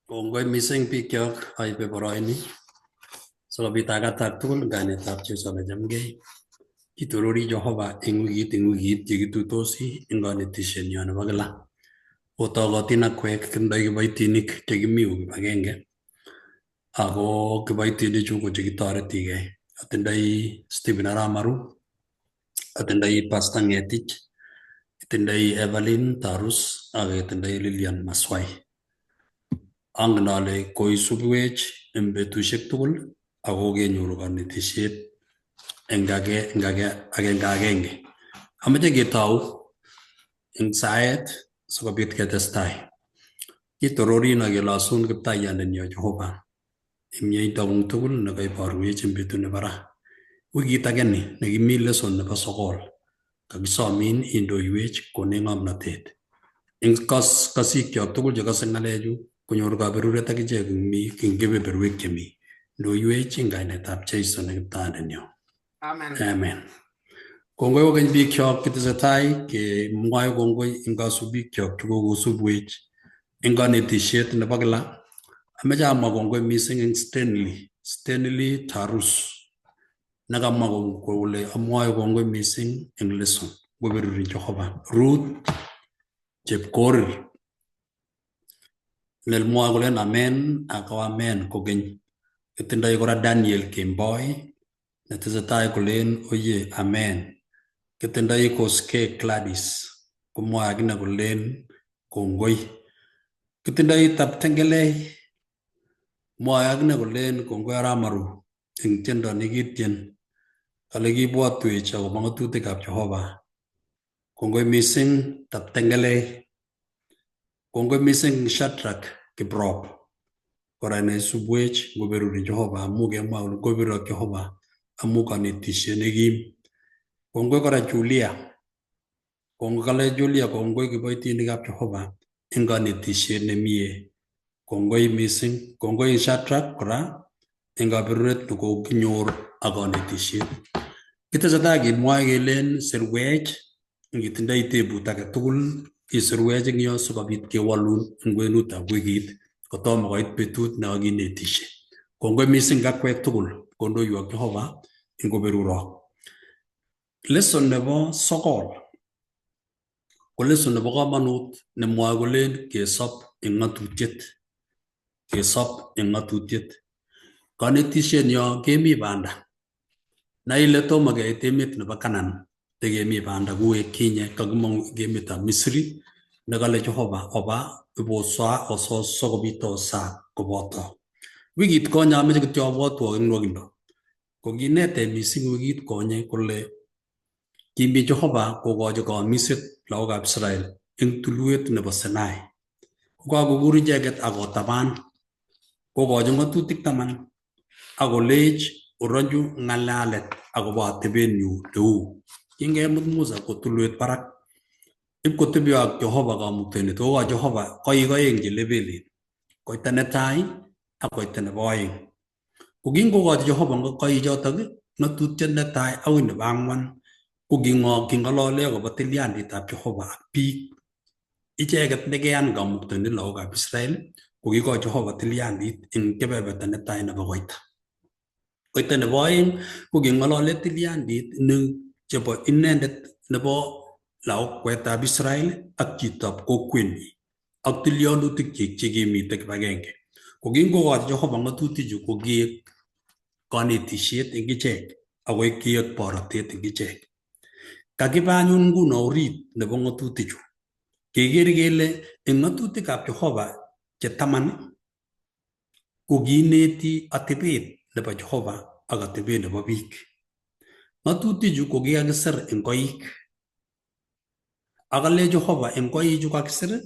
Kongoi mising bikyok aibe boroini sikobit akatak tugul eng kainetab Jesu kechamgei. Kitorori Jehova eng wikit yekituitosi eng kanetishenyo nebo kila. Otogotin akwek kitindoi kiboitinik chekimi kibagenge ako kiboitinichu ko chekitoretigei. Atindoi Stephen Arap Maru, atindoi Pastor Ngetich, itindoi Evelyn Tarus ak itindoi Lilian Maswai. Angen ale koisubwech eng betusiek tugul ako kenyoru kanetisiet eng agenge agenge. Amache ketou eng saet sikobit ketestai. Kitororin ak kelosun kiptaiyandenyo Jehova eng mieindang'ung tugul nekaiborwech eng betut nebo ra. Wikit age ni nekimi lesson nebo sokol, kakisomin indoiwech konech ng'omnotet. Eng kasikyok tugul chekose ng'alechu konyor kaberuret akichek eng kebeberwek chemi. Ndoiwech eng kainetab Jesu ne kiptaiyandenyo. Amen. Amen. Kongoi kokeny bikyok kitesetai kemwoe kongoi eng kasubikyok chekokosubwech eng kanetisiet nebo kila. Ameche amwa kongoi mising eng Stanley Tarus nekamwa kole amwoe kongoi mising eng lesson koberuri Jehova. Ruth Chepkorir nemwoe kolen amen ako amen kokeny. Kitindoi kora Daniel Kemboi netesetai kolen oye amen. Kitindoi Koskei Gladys komwoe akine kolen kongoi. Kitindoi Taptengelei mwoe akine kolen kongoi arap Maru eng tiendo nekitien kale kibwotwech akobo ng'atutikab Jehova. Kongoi mising Taptengelei. Kongoi mising Shadrack Kiprop kora neisubwech ngoberuri Jehova amu kemwa kole ngoberurok Jehova amu kanetisiet nekim. Kongoi kora Julia. Kongoi kale Julia kongoi kiboitinikab Jehova eng kanetisiet nemie. Kongoi mising. Kongoi Shadrack kora eng kaberuret nekokinyor ak kanetisiet. Kitesetai kemwoe kelen sirwech ngitindoi tebut age tugul isirwech eng yo sikobit kewolun eng kwenutab wikit kotomo koit betut nekakinetishe. Kongoi mising akwek tugul kondoiwok Jehova eng koberurok. Lesson nebo sokol ko lesson nebo komonut nemwoe kolen kesob eng ng'atutiet. Kesob eng ng'atutiet. Kanetishet nyo kemi banda. Nai ile tomo keit emet nebo Canaan tekemi banda kuwek kinye kakimong'u eng emetab Misri nekale Jehova oba ibosoa ososo kobit osa koboto. Wikit konye ameche kityo abwotwok eng nwokindo. Kokinetech mising wikit konye kole kimi Jehova kokochi kaamiset lagokab Israel eng tulwet nebo Sinai. Kokakokur icheket akotaban kokochi ng'atutik taman akolech oronchu ng'alalet akobo atebenyu neu. Kingemut Musa kwo tulwet barak ipkotebyo ak Jehova kamuktaindet kokochi Jehova koik oeng chelepelen, koita netai ak koita nebo oeng. Ko kingokochi Jehova koichotok ng'atutiet netai akoi nebo ang'wan ko king'olole akobo tilyanditab Jehova ak biik icheket nekeyan kamuktaindet lagokab Israel kokikochi Jehova tilyandit eng kebeberta netai nebo koita. Koita nebo oeng ko king'olole tilyandit ne chebo inendet nebo lakwetab Israel ak chitab kokwenyi ak tilyanutikchik chekimite kibagenge. Ko kingokochi Jehova ng'atutichu ko kiek kanetisiet eng ichek ako kiek borotet eng ichek. Kakibe anyun nguno orit nebo ng'atutichu. Keker kele eng ng'atutikab Jehova che taman ko kiineti atebet nebo Jehova ak atebet nebo biik. Ng'atutichu ko kikakisir eng koik. Ak kale Jehova eng koichu kakisir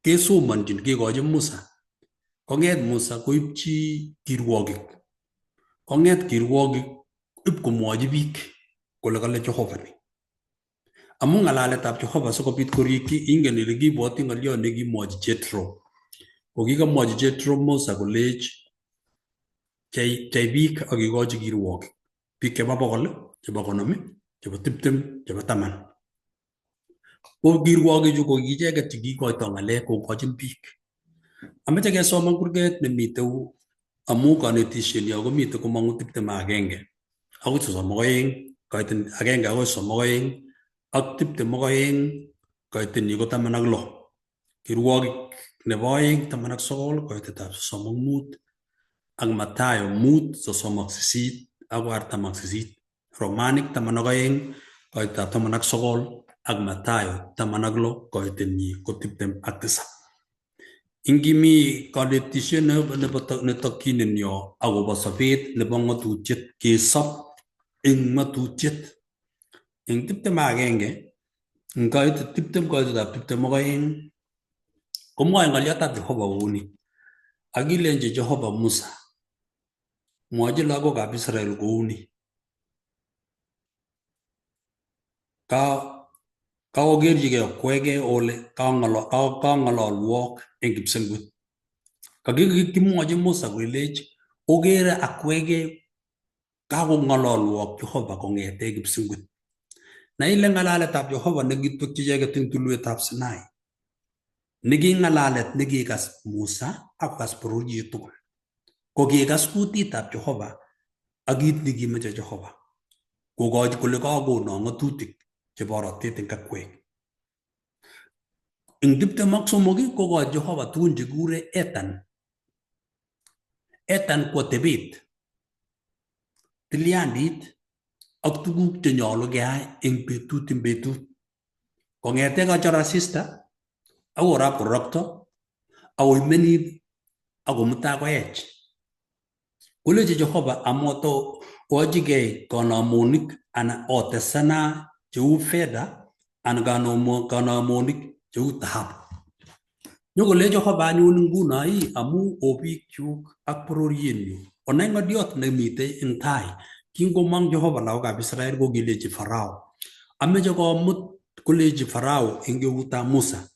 kesomonjin kekochi Musa. Kong'et Musa koipchi kirwogik. Kong'et kirwogik ipkomwochi biik kole kale Jehova ni. Amu ng'alaletab Jehova sikobit korikyi ingen ile kibwoti ng'oliot nekimwochi Jethro. Kokikamwochi Jethro Musa kolech chei biik ak ikochi kirwogik. Biik chebo bokol, chebo 50, chebo 20, chebo 10. Ko kirwogichu ko ki icheket chekiikoitoi ng'alek kokochin biik. Ameche kesoman kurget nemitei amu kanetishet nyo komitei komong'u 21 akoi 32, kaitin 1 akoi 32 ak 22 kaitinyi ko 16. Kirwokik nebo 2 19 kaitetab 35 ak Mathayo 5 38 akoi 48. Romanik 12 kaitetab 19 ak Mathayo 16 kaitinyi ko 27. Ingimi kanetishet nebo netokyinen yo akobo sobet nebo ng'atutiet kesob eng ng'atutiet eng 21 eng kaitet 20 kaitetab 22 komwoe ng'oliotab Jehova kouni: Ak ilenchi Jehova Musa, mwochi lagokab Israel kouni: Kaokerchigei okwegei ole kang'ololwok eng kipsengwet. Kakimwochi Musa kelech okere akwegei kakong'ololwok Jehova kong'ete kipsengwet. Na ile ng'alaletab Jehova nekitwekchi icheket eng tulwetab Sinai, neki ng'alalet nekikas Musa akokas bororiet tugul. Ko kikas kutitab Jehova ak kit nekimeche Jehova kokochi kole kakono ng'atutik chebo borotet eng akwek. Eng 23 kokochi Jehova tugun chekikure Etan. Etan ko atebet, tilyandit ak tuguk chenyolu keyai eng betut eng betut. Kong'ete kachor asista akoi korab kororokto akoimenit ako mutai koech. Kolechi Jehova amoto oachigei kanamonik anan otesana cheu fedha anan kanamonik cheu dhahabu. Nyokolech Jehova anyun nguno ii amu o biikchuk ak bororienyu. Onai ng'oliot nemitei eng tai. Kingomong Jehova lagokab Israel kokilechi Farao, ameche komut kolechi Farao eng eutab Musa,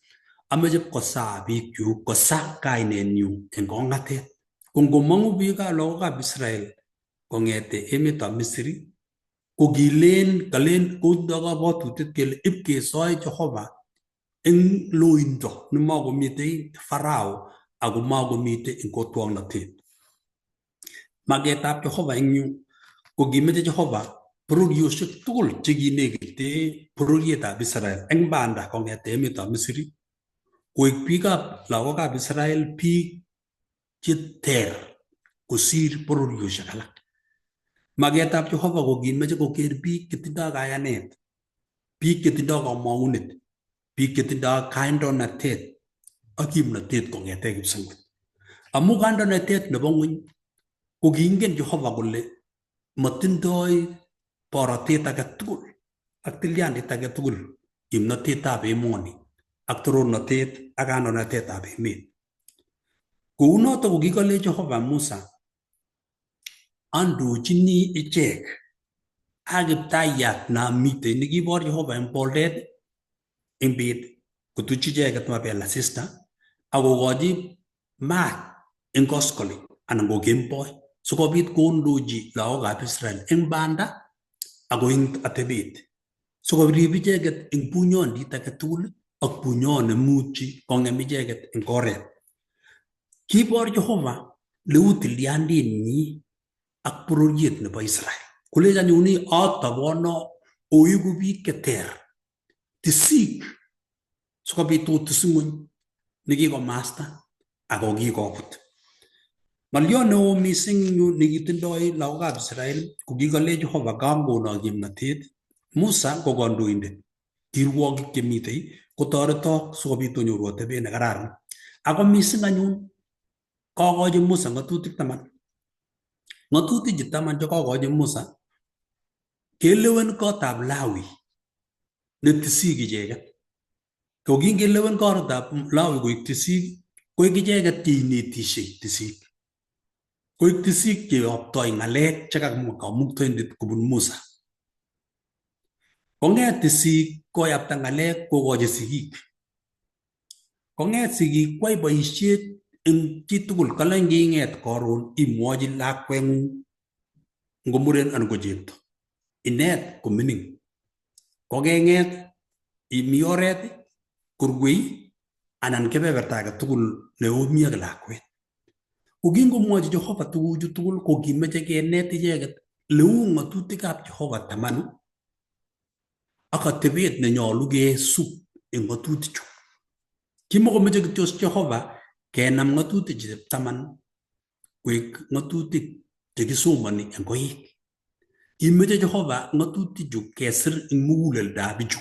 ameche kosaa biikchuk kosaa kainenyu eng kong'atet. Ko ngomong'u biikab lagokab Israel kong'ete emetab Misri ko kilen kalen kotindoi kabwatutiet kele ipkesoe Jehova eng loindo nemakomitei Farao ako makomitei eng kotwong'natet. Maketab Jehova eng yu ko kimeche Jehova bororiosiek tugul chekinekite bororietab Israel eng banda kong'ete emetab Misri koek biikab lagokab Israel biik cheter kosir bororiosiek alak. Maketab Jehova ko kimeche koker biik chetindoi kayanet, biik chetindoi kamong'unet, biik chetindoi kandoinatet ak kimnatet kong'ete kipsengwet. Amu kandoinatet nebo ng'weny ko kiingen Jehova kole matindoi borotet age tugul ak tilyandit age tugul kimnatetab emoni ak torornatet ak kandoinatetab emet. Kounoto ko kikole Jehova Musa, andochini ichek ak kiptayat namitei nekibor Jehova eng boldet eng bet kotuch icheket mabel asista akokochi maat eng koskoling anan ko kemboi sikobit kondochi lagokab Israel eng banda ako eng atebet sikorib icheket eng bunyondit age tugul ak bunyon nemuchi kong'em icheket eng oret. Kibor Jehova leu tilyandinyi ak bororiet nebo Israel. Kolech anyun atobono oiku biik cheter tisik sikobit otis ng'weny nekikomasta ako kikobut. Ng'oliot neo mising eng yu nekitindoi lagokab Israel ko kikole Jehova kangono kimnatet Musa ko kandoindet kirwokik chemitei kotoretok sikobit onyoru atebet nekararan. Ako mising anyun kokochi Musa ng'atutik taman. Ng'atutik chu taman chekokochi Musa kelewen kotab Lawi netisik icheket. Ko kingelewen kotab Lawi koik tisik koik icheket cheinetishei tisik. Koik tisik cheyoptoi ng'alek chekamwa kamuktaindet kobun Musa. Kong'et tisik koyapta ng'alek kokochi sigik. Kong'et sigik kwai boisiet eng chitugul kale nging'et karon imwochi lakweng'ung ngo muren anan ko chepto. Inet komining. Kokeng'et imi oret korwei Anan kebeberta age tugul neomi ak lakwet. Ko kingomwochi Jehova tuguchu tugul ko kimeche kenet icheket leu ng'atutikab Jehova tamanu ak atebet nenyolu kesub eng ng'atutichu. Kimakomeche kityo Jehova kenam ng'atutik chu taman koek ng'atutik chekisomoni eng koik. Kimeche Jehova ng'atutichu kesir eng muguleldab bichu.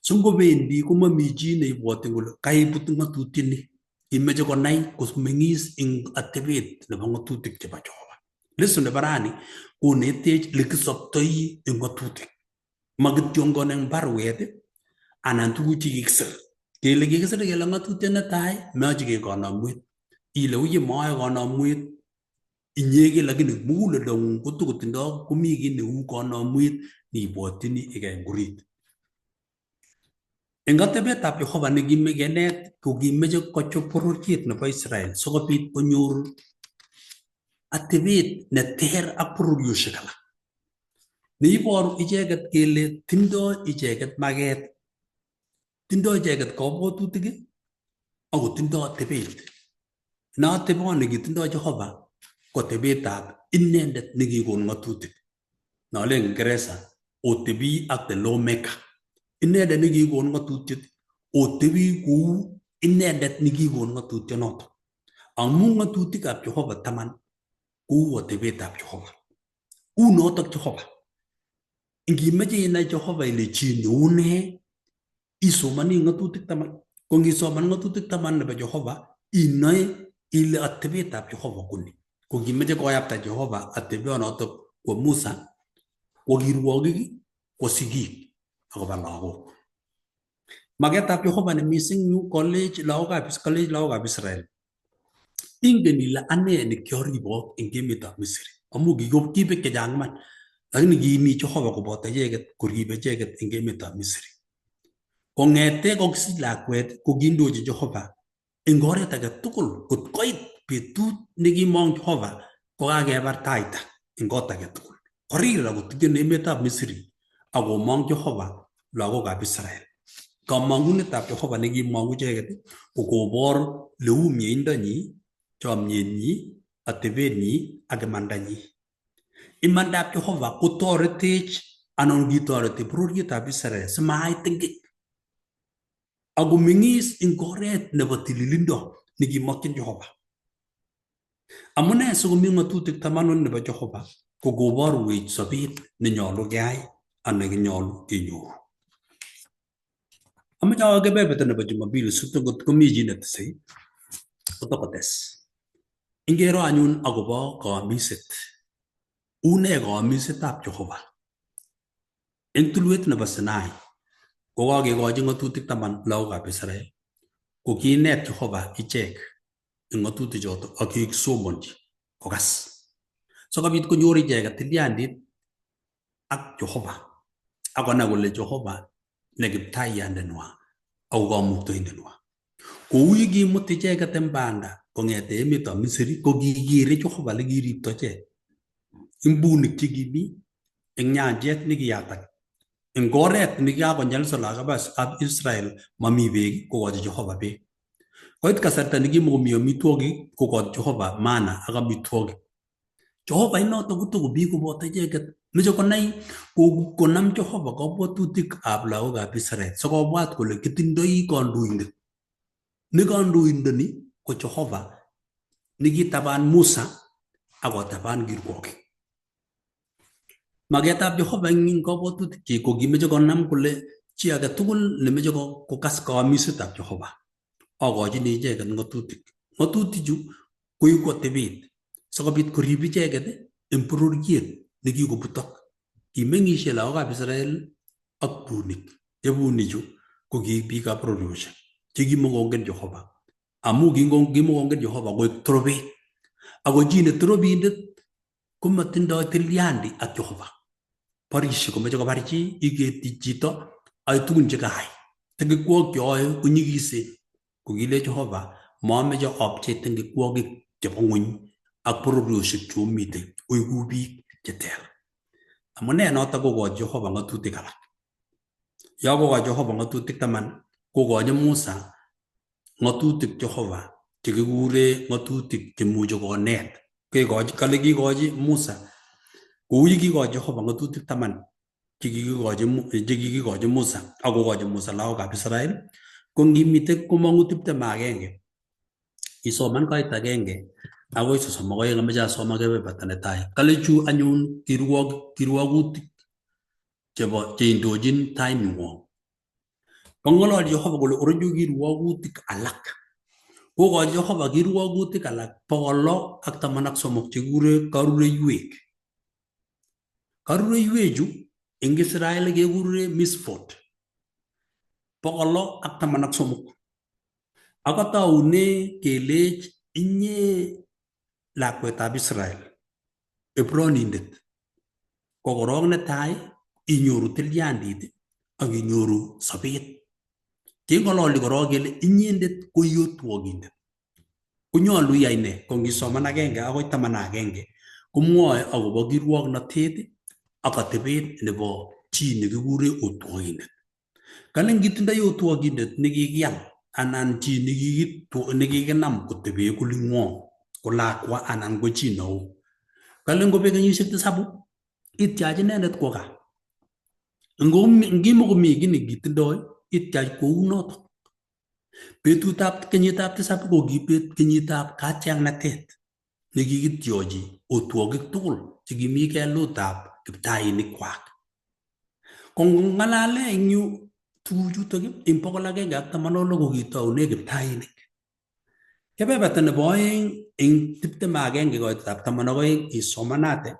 So ngobendi komami chi neibwoti kole kaibut ng'atutiet ni. Kimeche konai komeng'is eng atebet nebo ng'atutik chebo Jehova. Lesson nebo rani konetech lekisoptoi eng ng'atutik. Ma kityongon eng baruet anan tuguk chekikisir. Kele kikisir kele ng'atutiet netai meyoche keik kanamwet. Ile uye moyoe kanamwet inyegei lakini muguleldong'ung kotokotindoi komi kiy neu kanamwet neibwotyini eng orit. Eng atebetab Jehova nekime kenet ko kimeche kochob bororiet nebo Israel sikobit konyor atebet neter ak bororiosiek alak. Neiboru icheket kele tindoi icheket maket, tindoi icheket kabwatutik ako tindoi atebet. Ne ateboni kitindoi Jehova ko atebetab inendet nekikon ng'atutik. Nolen Kingeresa otebi ak the lawmaker. Inendet nekikon ng'atutiet otebi kou inendet nekikon ng'atutionoto. Amu ng'atutikab Jehova taman kou atebetab Jehova. U notok Jehova. Ngimeche inai Jehova ile chi neu nee, isomoni ng'atutik taman. Ko ngisoman ng'atutik taman nebo Jehova, inoe ile atebetab Jehova koni. Ko ngimeche koyapta Jehova atebionotok kwo Musa, kwo kirwogik, kwo sigik akoba lagok. Maketab Jehova ne mising yu kolech lagokab kolech lagokab Israel ingen ile ane ne kioribok eng emetab Misri amu kibek chechang iman lakini kimi Jehova koboto icheket koribe icheket eng emetab Misri. Kong'ete kokisich lakwet ko kindochi Jehova eng oret age tugul kot koit betut nekimong Jehova kokakebar taita eng kot age tugul. Korir akotugen emetab Misri akomong Jehova lagokab Israel. Kamong'unetab Jehova nekimong'u icheket ko kobor leu mieindonyi, chomyenyi, atebenyi ak imandanyi. Imandab Jehova kotoretech anan kitoreti bororietab Israel simaai ting'ik akomeng'is eng oret nebo tililindo nekimokyin Jehova. Amune sikomi ng'atutik tamanu nebo Jehova ko koborwech sobet nenyolu keyai anan nenyolu kenyoru. Amoche awo kebeberta nebo Jumapili sitot komi chi netesei kotokotes. Ingero anyun akobo kaamiset. Une kaamisetab Jehova? Eng tulwet nebo Sinai kokakekochi ng'atutik taman lagokab Israel ko kiinet Jehova ichek eng ng'atutik choto ak kikisomonji kokas sikobit konyor icheket tilyandit ak Jehova akonai kole Jehova ne kiptaiyandenwa ako kamuktoindenwa. Kou ye kimut icheket eng banda kong'ete emetab Misri ko kikere Jehova le kiripto ichek eng bunik chekimi eng nyanjet nekiyatak eng oret nekikakonyalso lagokab Israel mami beek kokochi Jehova beek. Koit kasarta nekimokomi amitwogik kokochi Jehova mana ak amitwogik. Jehova inoto kotokomi koboto icheket. Meche konai konam Jehova kabwatutikab lagokab Israel sikobwat kole kitindoi kandoindet. Ne kandoindoni ko Jehova nekitaban Musa akotaban kirwogik. Maketab Jehova eng kabwatutikchi ko kimeche konam kole chi age tugul nemeche kokas kaamisetab Jehova akochini icheket ng'atutik. Ng'atutichu koiku atebet sikobit korib icheket eng bororiet nekikobutok. Kimeng'ishe lagokab Israel ak bunik. Che bunichu ko ki biikab bororiosiek chekimakongen Jehova. Amu kimakongen Jehova koek torobet. Ako chi ne torobindet komatindoi tilyandi ak Jehova. Borishe komeche kobar chi, iketi chito ak tugun che kaai. Ting'ikwok cheoe konyigisen. Ko kile Jehova, mameche apchei ting'ikwokik chebo ng'weny ak bororiosiek chomite oiku biik cheter. Amune notok kokochi Jehova ng'atutik alak. Yo kokochi Jehova ng'atutik taman, kokochi Musa ng'atutik Jehova chekikure ng'atutik chemuchi konet. Kekochi kale kikochi Musa kou ye kikochi Jehova ng'atutik taman chekikikochi Musa akokochi Musa lagokab Israel ko ngimite komong'u 21 isoman koit 1 akoi 32 amoche asoman kebeberta netai. Kale chu anyun kirwokutik chebo cheindochin tainywong. Kong'ololi Jehova kole orochu kirwokutik alak. Kokochi Jehova kirwokutik alak 613 chekikure karureiwek. Karureiwechu eng Israel kekure misfot 613. Ak kataune kelech inye lakwetab Israel Ibranindet ko korok netai inyoru tilyandit ak inyoru sobet. Keng'ololi korok kele inyendet ko iotwokindet. Konyolu iyai ne? Ko ngisoman 1 akoi 11 komwoe akobo kirwoknotet ak atebet nebo chi nekikure otwokindet. Kale ngitindoi otwokindet nekikial anan chi nekikinam kotebe koling'wong ko lakwa anan ko chi neo. Kale ngobek kenyisiek 7 ityach inendet kwo gaa. Ngimokomi kiy nekitindoi ityach kounotok. Betutab kenyitab 7 ko ki kenyitab katiaknatet nekikityochi otwogik tugul chekimi kelutab kiptainikwak. Ko ng'alale eng yu tuguchutok eng 116 ko kitoune kiptainik. Kebeberta nebo 2 eng 21 koitetab 12 isomanate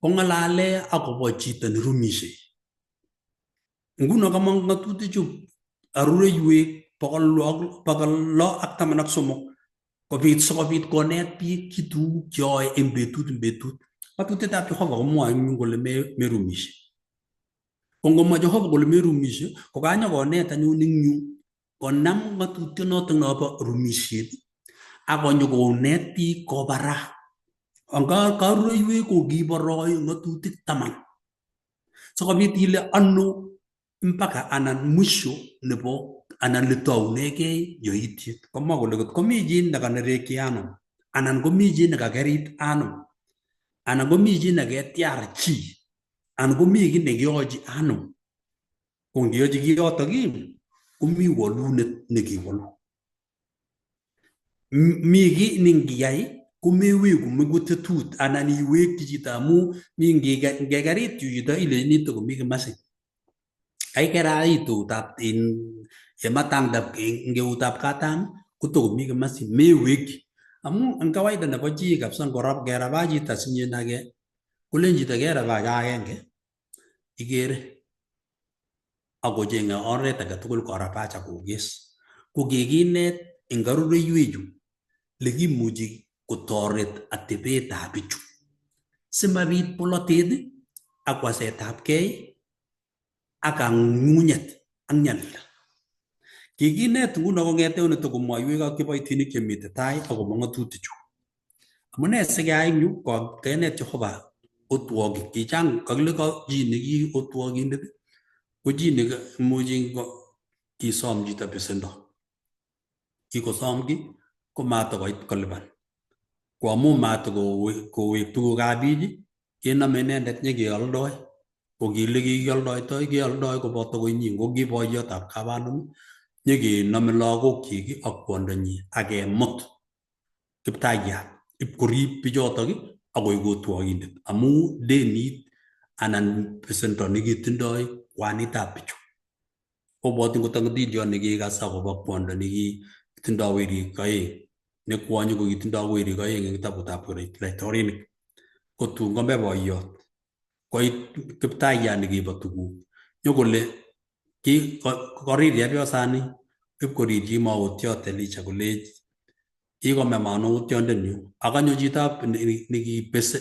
kong'alale akobo chito nerumishei. Nguno kamong ng'atutichu arureiwek 613 kobit sikobit konet biik chi tuguk cheyoe eng betut eng betut. Ng'atutietab Jehova komwoe eng yun kole merumishe. Ko ngomwa Jehova kole merumishe ko kanyokonet anyun eng yu konam ng'atutionotok nobo rumisiet akonyo konet biik kobara. Karureiwek ko kiboroi ng'atutik 10. Sikobit ile ano mpaka anan mwisho nebo anan letounegei yoityet. Komwa kole kot komi chi nekanerekyi anom anan komi chi nekakerit anom anan komi chi neketyar chi anan komi kiy nekiyochi anom ko ngiyochi kiyotok komi wolunet nekiwolu. Mi kiy nengiyai komeweku mekutetut anan iwekchi chito amu mi ngekerit yu chito ilechini tokomi kimasi. Kaikerait eutab in yematangta eng eutab katam kotokomi kimasi mewekchi. Amu eng kawaida nebo chi kabisa ngorab keraba chito asinyin age kolen chito keraba agenge ikere akocheng'e oret age tugul korabach akokes. Ko kikinet eng karureiwechu lekimuchi kotoret atebetab bichu simabit polotet ak wasetabgei ak kang'ung'unyet ak nyalilda. Kikinet nguno kong'ete onito komwoiwek ak kiboitinik chemite tai akobo ng'atutichu. Amune sikeyai eng yu ko kenet Jehova otwogik kichang kakile chi neki otwokindet ko chi nemuchi kisom chito besendo. Kikosom ki komatakoit kolipan. Ko amu matokowek tugukab biik kenome inendet nyikeoldoi. Ko kile kikioldoitoi keoldoi koboto konyin ko ki boiyotab kabanum nyekenome lagokyik ak kwondonyi ak kemut kiptayat ipkorib bichotok akoik otwokindet amu denit anan besendo nekitindoi kwanitab bichu. Obwoti ngot atindiot nekikas akobo kwondo nekitindoi werik 2 ne kwonyi kokitindoi werik 2 eng kitabutab laitorinik. Kotun kome boiyot koit kiptayat nekibo tuguk nyokole korir chepyosani ipkorirchi maotiot Elisha kolech kikome manungotiondenyu akanyo chitab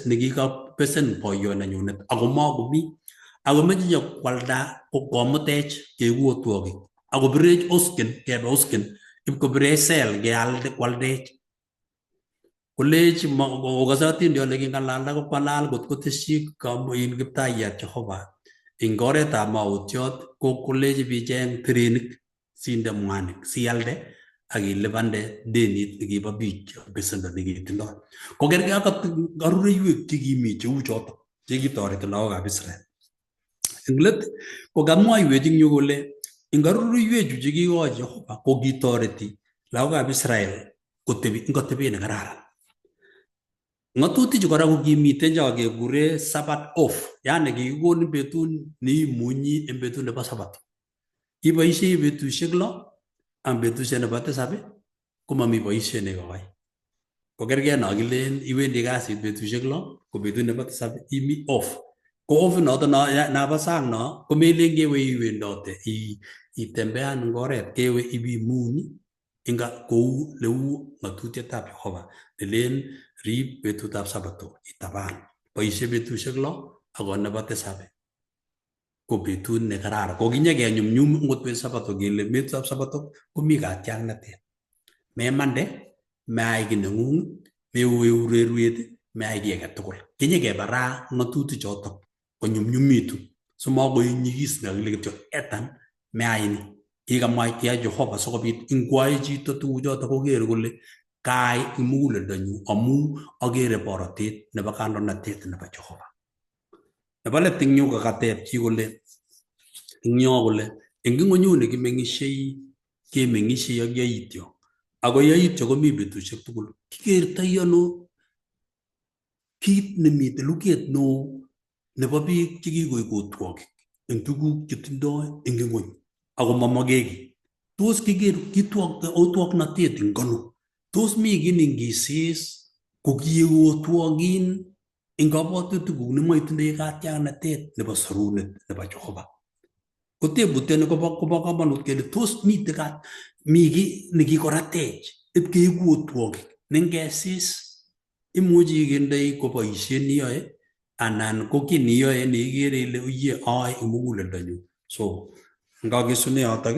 nekikabesen boiyot nenyunet ako makomi akomeche nyokwalda komutech keeku otwogik akobirech osken kebe osken ipkobirech sel kealde kwaldech kolech okose atindiot neking'alalda kokwalal kot kotesyi in kiptayat Jehova eng oretab maotiot ko kolech ibicheng terenik sinde mwanik sialde ak ilipande denit nekibo biik besendo nekitindoi. Kokergei ak karureiwek chekimi cheu chotok chekitoreti lagokab Israel. Eng let ko kamwaiwech eng yu kole eng karureiwechu chekikochi Jehova ko kitoreti lagokab Israel kotebi eng atebet nekararan. Ng'atutichu kora ko kimiten cho kekure Sabbath off, yani kikikonin betut neimunyi eng betut nebo Sabato. Iboisiei betusiek lo ang betusiek nebo tisab komami boisiet nekoai. Kokergei no kilen iwendi kasit betusiek lo ko betut nebo tisab imi off. Ko off noto nabo sang no komelen kewe iwendote itembean eng oret kewe ibimuny inga kou leu ng'atutietab Jehova nelen rib betutab Sabato itaban. Boisie betusiek lo ako nebo tisab ko betut nekararan. Kokinye kenyumnyum ngot bet Sabato kele betutab Sabato komi katyaknatet. Memande, meai kiy neng'ung, mewe ureriet, meai kiy age tugul. Kinye kebaraa ng'atutik chotok konyumnyumitu simakoek nyigis nekakile kityo etan meai ni. Kikamwa kiyai Jehova sikobit ingwoe chito tuguchoto kokere kole kaai eng muguleldonyu amu akere borotet nebo kandoinatet nebo Jehova. Nebo let eng yu kokateb chi kole eng yo kole eng ing'unyuni kimeng'ishei kemeng'ishei ak yaityo ako yaityo komi betusiek tugul kikertoi ano kit nemite luget neo nebo biik chekikoik otwogik eng tuguk chetindoi eng ing'uny ako mamake kiy. Tos kiker otwoknatet eng ano? Tos mi kiy nengisis ko kiiku otwogin eng kabwatutikuk nemoitindoi katyaknatet nebo sorunet nebo Jehova? Ko tebutioni kobo komonut kele tos mitei mi kiy nekikoratech ipkeiku otwogik nengesis imuchi ikindoi ko boisiet niyoe anan ko kiy niyoe neikere ile uye aae eng muguleldonyu. So ngakesune yotok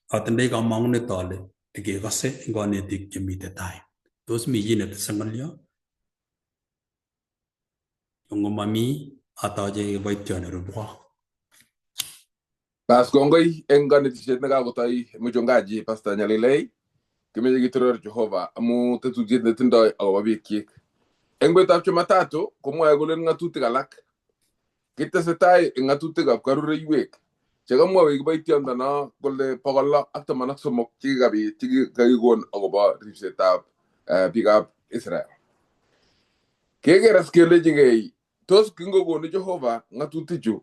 atindoi kamang'unet ale tikekose eng konetik chemite tai. Tos mi chi netese ng'olyo? Ngomami atoche kiboitiot nerubwo. Bas kongoi eng kanetisiet nekakotoi mchungaji Pastor Nyalilei kimeche kitoror Jehova amu tetutiet netindoi akobo bikyik. Eng betutab Jumatatu komwoe kolen ng'atutik alak. Kitesetai eng ng'atutikab karureiwek chekamwowech kiboitiondono kole 613 chekikabit chekikakikon akobo ripsetab biikab Israel. Keker as kelechigei tos kingokonu Jehova ng'atutichu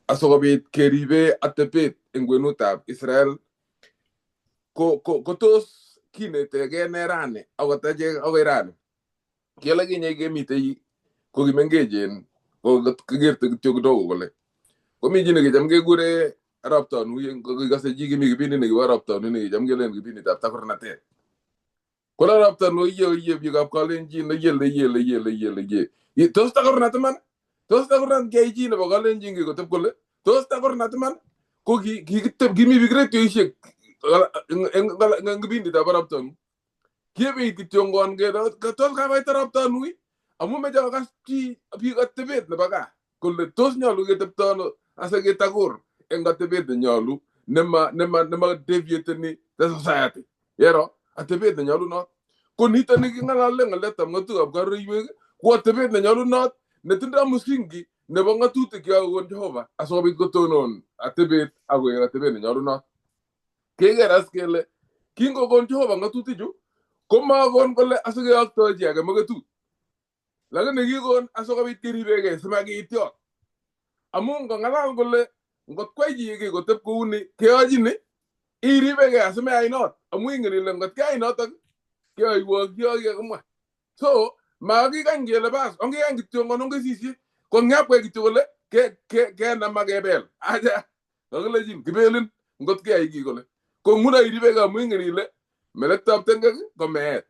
asikobit keribe atebet eng kwenutab Israel ko tos kinetegei ne rani akot achek akoi rani. Kiele kinye kemitei ko kimengechen ko kikerte kityo kidogo kole komi chi nekicham kekure arap Tonui kokikose chi kimi kipindi nekibo arap Tonui nekicham kelen kipinditab takornatet. Kole arap Tonui oye oye biikab kalenjin oye le ye le ye le ye. Tos takornat iman? Tos takornat keyai chi nebo kalenjin kikoteb kole tos takornat iman? Ko kikiteb kimi biik retioisiek eng kipinditab arap Tonui. Kiebeit kityongon kele tos kakoit arap Tonui amu meche kokas chi biik atebet nebo gaa kole tos nyolu ketebto ano asiketakur eng atebet nenyolu nema deviateni the society. Yero atebet nenyolunot. Ko nito niking'alale ng'alekab ng'atutikab karureiwek ko atebet nenyolunot netindoi msingi nebo ng'atutik chekakokon Jehova asikobit kotonon atebet akoek atebet nenyolunot. Keker as kele kingokon Jehova ng'atutichu komakon kole asikeyoktoi chi age moketut. Lakini kikon asikobit keribegei simakiityot. Amu ngong'alal kole ngot kwai chi kiy koteb kouni keyochini iribegei asimeyai not amu ingen ile ngot keyai notok keyoiwok kiyokikakimwa. So makikany kele bas ongekany kityongon ongesisye ko ngapkwai kityo kole kenam ak kebel acha kakilechin kibelin ngot keyai kiy kole ko nguno iribegei amu ingen ile melektoab tengek ko meet.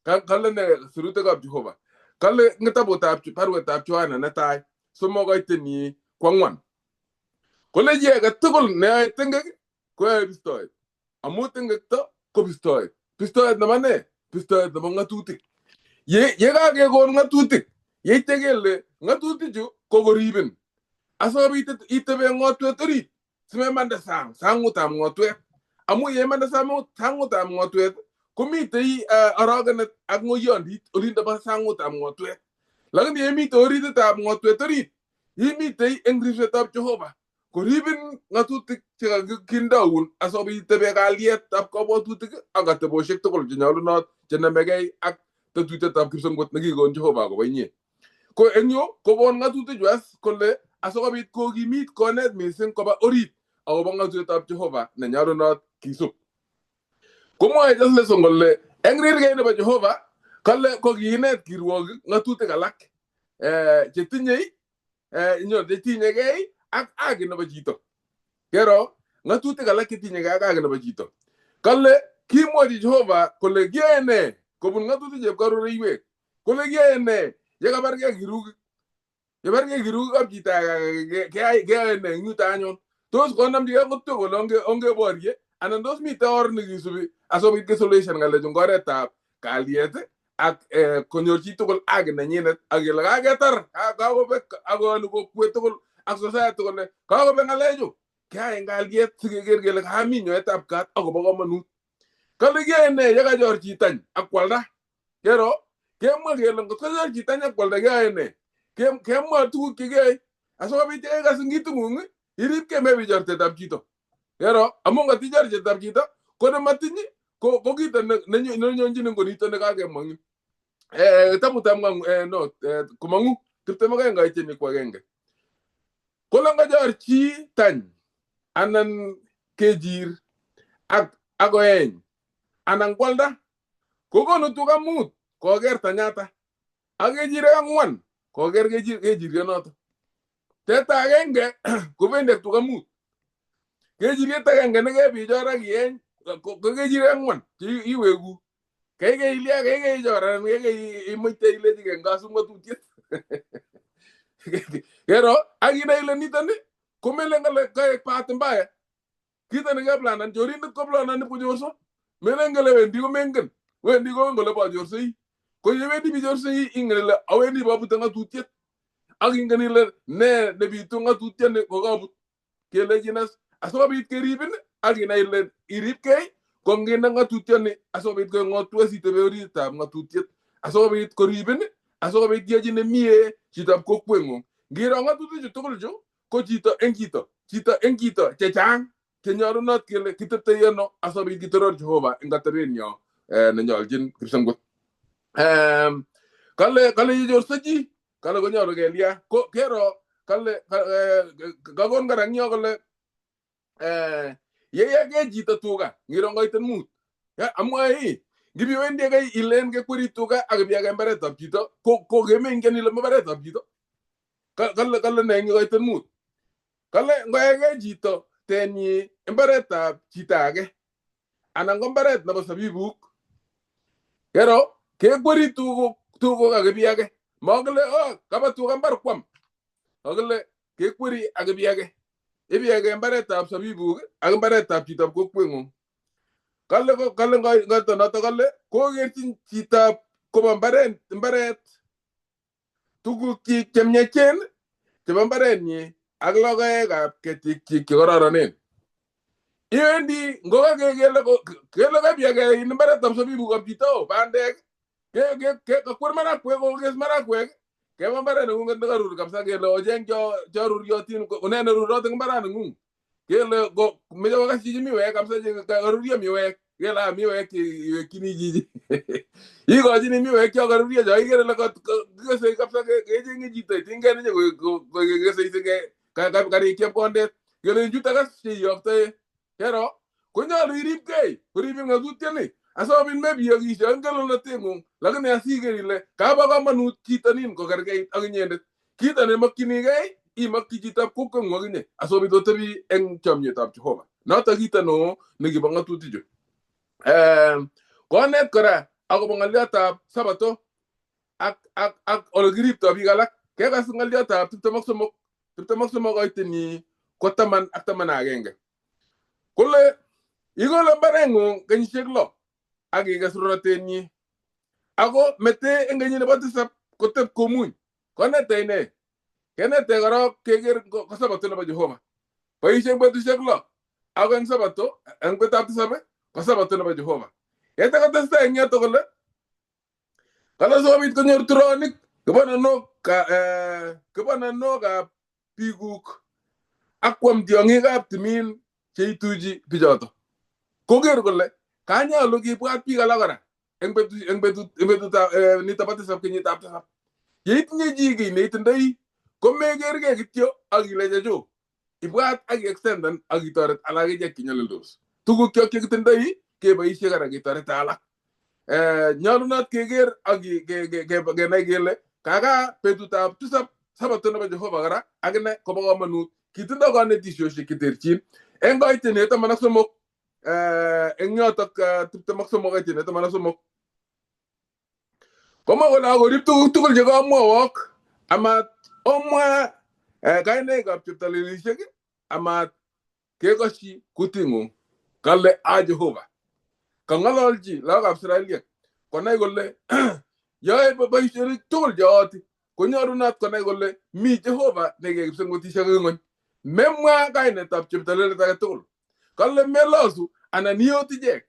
Kale ne sirutikab Jehova. Kale kitabutab baruetab Yohana netai 3 koitenyi 4. Kole chi age tugul neyoe tengek koyoe bistoet. Amu tengekto ko bistoet. Bistoet nebo ne? Bistoet nebo ng'atutik. Ye kakekon ng'atutik, yeityo kele ng'atutichu ko koribin. Asikobit itebe ng'otwet orit simemande sang, sangutab ng'otwet. Amu yemande sangutab ng'otwet Komitei orogenet ak ng'oyondit olindo bo sang'utab ng'otwet. Lakini yemitei orititab ng'otwet orit, imitei eng ripsetab Jehova. Koribin ng'atutik chekakindoun asikobit itebe kalyetab kabwatutik ak atebosiek tugul chenyolunot chenomegei ak tetutietab kipsengwet nekikon Jehova akobo inye. Ko eng yu kokon ng'atutichu as kole asikobit kokimit konet mising koba orit akobo ng'atutietab Jehova nenyolunot kisub. Komwoe Just Lesson kole eng rirgei nebo Jehova kale ko kiinet kirwogik ng'atutik alak chetinyei chetinyegei ak haki nebo chito. Kero ng'atutik alak chetinyegei ak haki nebo chito. Kale kimwochi Jehova kole kiyoe nee kobun ng'atutik chepkaroreiwek. Kole kiyoe nee yekabargei kirugik. Yebargei kirugikab chito age keyoe nee eng yuto anyun. Tos konamchigei ng'otwek kole ongeborye anan tos mitei or nekisubi asikobit kesolution ng'alechu eng oretab kalyet ak konyor chitugul haki nenyinet ak kele kaketar kakobek akoyoni kokwet tugul ak society kole kakobek ng'alechu keyai eng kalyet sikeker kele kami nyoetab kat akobo komonut. Kale kiyoe nee yekachor chi tany ak kwalda. Kero kemwa kele ngot kochor chi tany ak kwalda keyoe nee. Kemwa tuguk chekiyoe asikobit yekakas eng itung'ung iripkei mebichor tetab chito. Kero amu ngot ichor tetab chito ko nematiny ko kito nenyonjinin ko nito nekakemwa eng yu. Kitabutab no komong'u 21 aityin ko agenge. Kole ngochor chi tany anan kejir ak akoeny anan kwalda kokonu tuga 5 koker tanyata ak kechirek 4 koker kechirionoto. Teta agenge kobendi ak tuga 5. Kechiriet agenge nekebichor ak ieny ko kechirek 4 che iweku. Keikei ilya keikei ichor anan keikei imuite ilechigei ngasup ng'atutiet. Kero ak inai ile nitoni komelen kole kaek bahati mbaya. Kito nekeplanan chorindet koplanan ipkochorso. Melen kole wendi komengen. Wendi kongen kole bochorsei. Ko yewendi bichorsei ingen ile awendi bobute ng'atutiet. Ak ingen ile ne nebitu ng'atutioni kokabut. Kelechin as asikobit keribin ak inai ile iripkei ko nginde ng'atutioni asikobit koek ng'otwet sitebe oritab ng'atutiet asikobit koribin asikobit kiyochin nemie chitab kokweng'ung. Ngiro ng'atutichu tugul chu ko chito eng chito, chito eng chito chechang chenyolunot kele kiteptoi ano asikobit kitoror Jehova eng atebenyo nenyolchin kipsengwet. Kale yechorso chi kale konyolu kelya ko kero kale kakon kora eng yo kole yeyakei chito tuga ngiro ngoiten 5. Amwae ngibiwendi akei ilen kekweri tuga ak ibiake mbaretab chito ko kemengen ile mbaretab chito. Kale ne eng koiten 5. Kale ngoyakei chito tenyi mbaretab chito age anan ko mbaret nebo sabibuk. Kero kekweri tuguk ak ibiake. Makile kaba tuga mbar kwam. Akile kekweri ak ibiake. Ibiake mbaretab sabibuk ak mbaretab chitab kokweng'ung. Kale ngoito noto kale kokerchin chitab koba mbaret tugukchik chemiechen chebo mbarenyi ak logoekab ketikyik chekororonen. Iwendi ngokakekele kele kabiake mbaretab sabibukab chito bandek kakwer marakwek kokes marakwek keba mbaret neng'ung'et nekarur kabisa kele ocheng cho ruryotin ne nerurot eng mbaret neng'ung. Kele ko meche kokas chichi miwek kabisa karuryo miwek kele miwek iwekchini chichi. Ikochini miwek cho karuryo cho ikere ile kikesei kabisa kecheng'e chito iting'en inye kekesei karik chepkondet kele chutok kas cheiyoktoe. Kero konyolu iripkei koribin ng'atutioni asikobit mebiyokishe eng kelelnoteng'ung lakini asiker ile kabo komonut chito nin kokerkeit ak inyendet. Kito nemokchinigei imokyi chitab kokweng'ung ak inye asikobit otebi eng chomyetab Jehova. Noto kito neo nekibo ng'atutichu. Konet kora akobo ng'oliotab sabato ak ole kiriptoi biik alak. Kekas ng'oliotab 23 23 koitini ko 10 ak 11. Kole ikole mbareng'ung kenyisiek 6 ak ikes rurotenyi. Ako mete eng kenyit nebo 7 koteb komuny. Konete ine. Kenete korok keker ko sabato nebo Jehova. Boisie eng betusiek 6 ako eng sabato eng betutab 7 ko sabato nebo Jehova. Yeityo kotestai eng yoto kole kale sikobit konyor turonik kibananokab bikuk ak kwam tiong'ikab timin cheituchi bichoto. Koker kole kanyolu kibwat biik alak kora eng betutab nito bo tisab kenyitab tisab. Yeitinye chi kiy neitindoi komekerkei kityo ak ile chechuk. Ibwat ak iextenden ak itoret alak ichek chenyolildos. Tuguk kyok chekitindoi keboisie kora ketorete alak. Nyolunot keker ak kenai kele kaka betutab tisab sabato nebo Jehova kora akine kobo komonut. Kitindo konetisiosiek cheterchin eng koitinet 13 eng yotok 23 koitinet 13 komwa kole akorib tuguk tugul chekamwowok amat omwa kainaikab cheptalelisiek amat kekosyi kuting'ung. Kale a Jehova. Kang'ololchi lagokab Israeliek konai kole yoe boisionik tugul cheyooti konyolunot konai kole mi Jehova nekekipsengwetisiek eng ng'ony. Memwa kainetab cheptalelet age tugul. Kale melosu anan iyot ichek.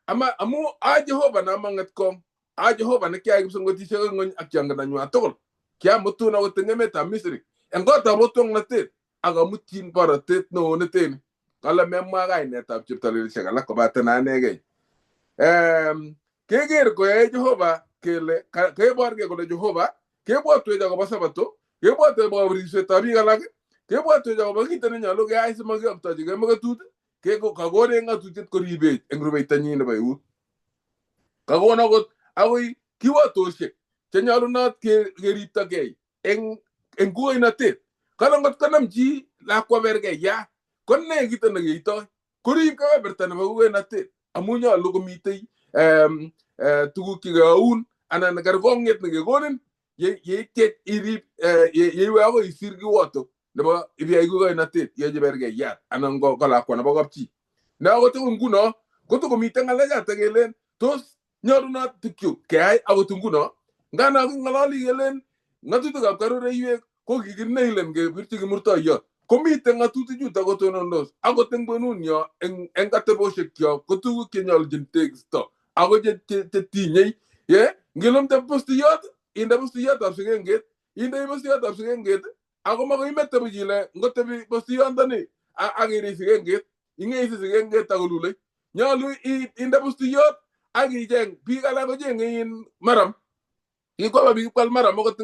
Ama amu a Jehova namang'etkong, a Jehova nekiai kipsengwetisiek eng ng'ony ak chongindonywan tugul. Kiamutun akot eng emetab Misri eng kotab otwong'natet ak amutyin borotet neo neteni. Kale memwa kainetab cheptalelisiek alak kobaten anegei. Keker koyae Jehova kele keborgei kole Jehova kebwotwech akobo sabato, kebwotwech akobo ripsetab biik alak, kebwotwech akobo kito nenyolu keyai simakioktochigei moketut, kakonech ng'atutiet koribech eng rubeitonyin nebo eut. Kakon akot akoi kiwotosiek chenyolunot keriptogei eng kukoinotet. Kale ngot konam chi lakwa berkeiya ko ne kito nekeitoi? Korib kebeberta nebo kukoinotet amu nyolu komitei tuguk chekeyoun anan kerkong'et nekekonin yeityech irib yeiwe akoi isir kiwoto nebo ibiyai kukoinotet iyochi berkeiyat anan ko lakwa nebo kapchi. Ne akot nguno kotokomiten ng'alechoto kelen tos nyolunot tukyu keyai akot nguno ngano king'ololi kelen ng'atutikab karoreiwek ko kikineilen kebirchi kimurtoiyot komiten ng'atutichuto kotonondos akot eng kwenunyo eng ateboshekyok ko tuguk chenyolchin tekisto ako chetinyei ye ngilumte postiyot inde postiyotab sikenget indei postiyotab sikenget ako makoi imete buch ile ngotebi postiyondoni ak irich sikenget ing'eisi sikenget akolulei. Nyolu inde postiyot ak icheng biik alak kocheng'e in maram. Kikoba biik kwal maram akot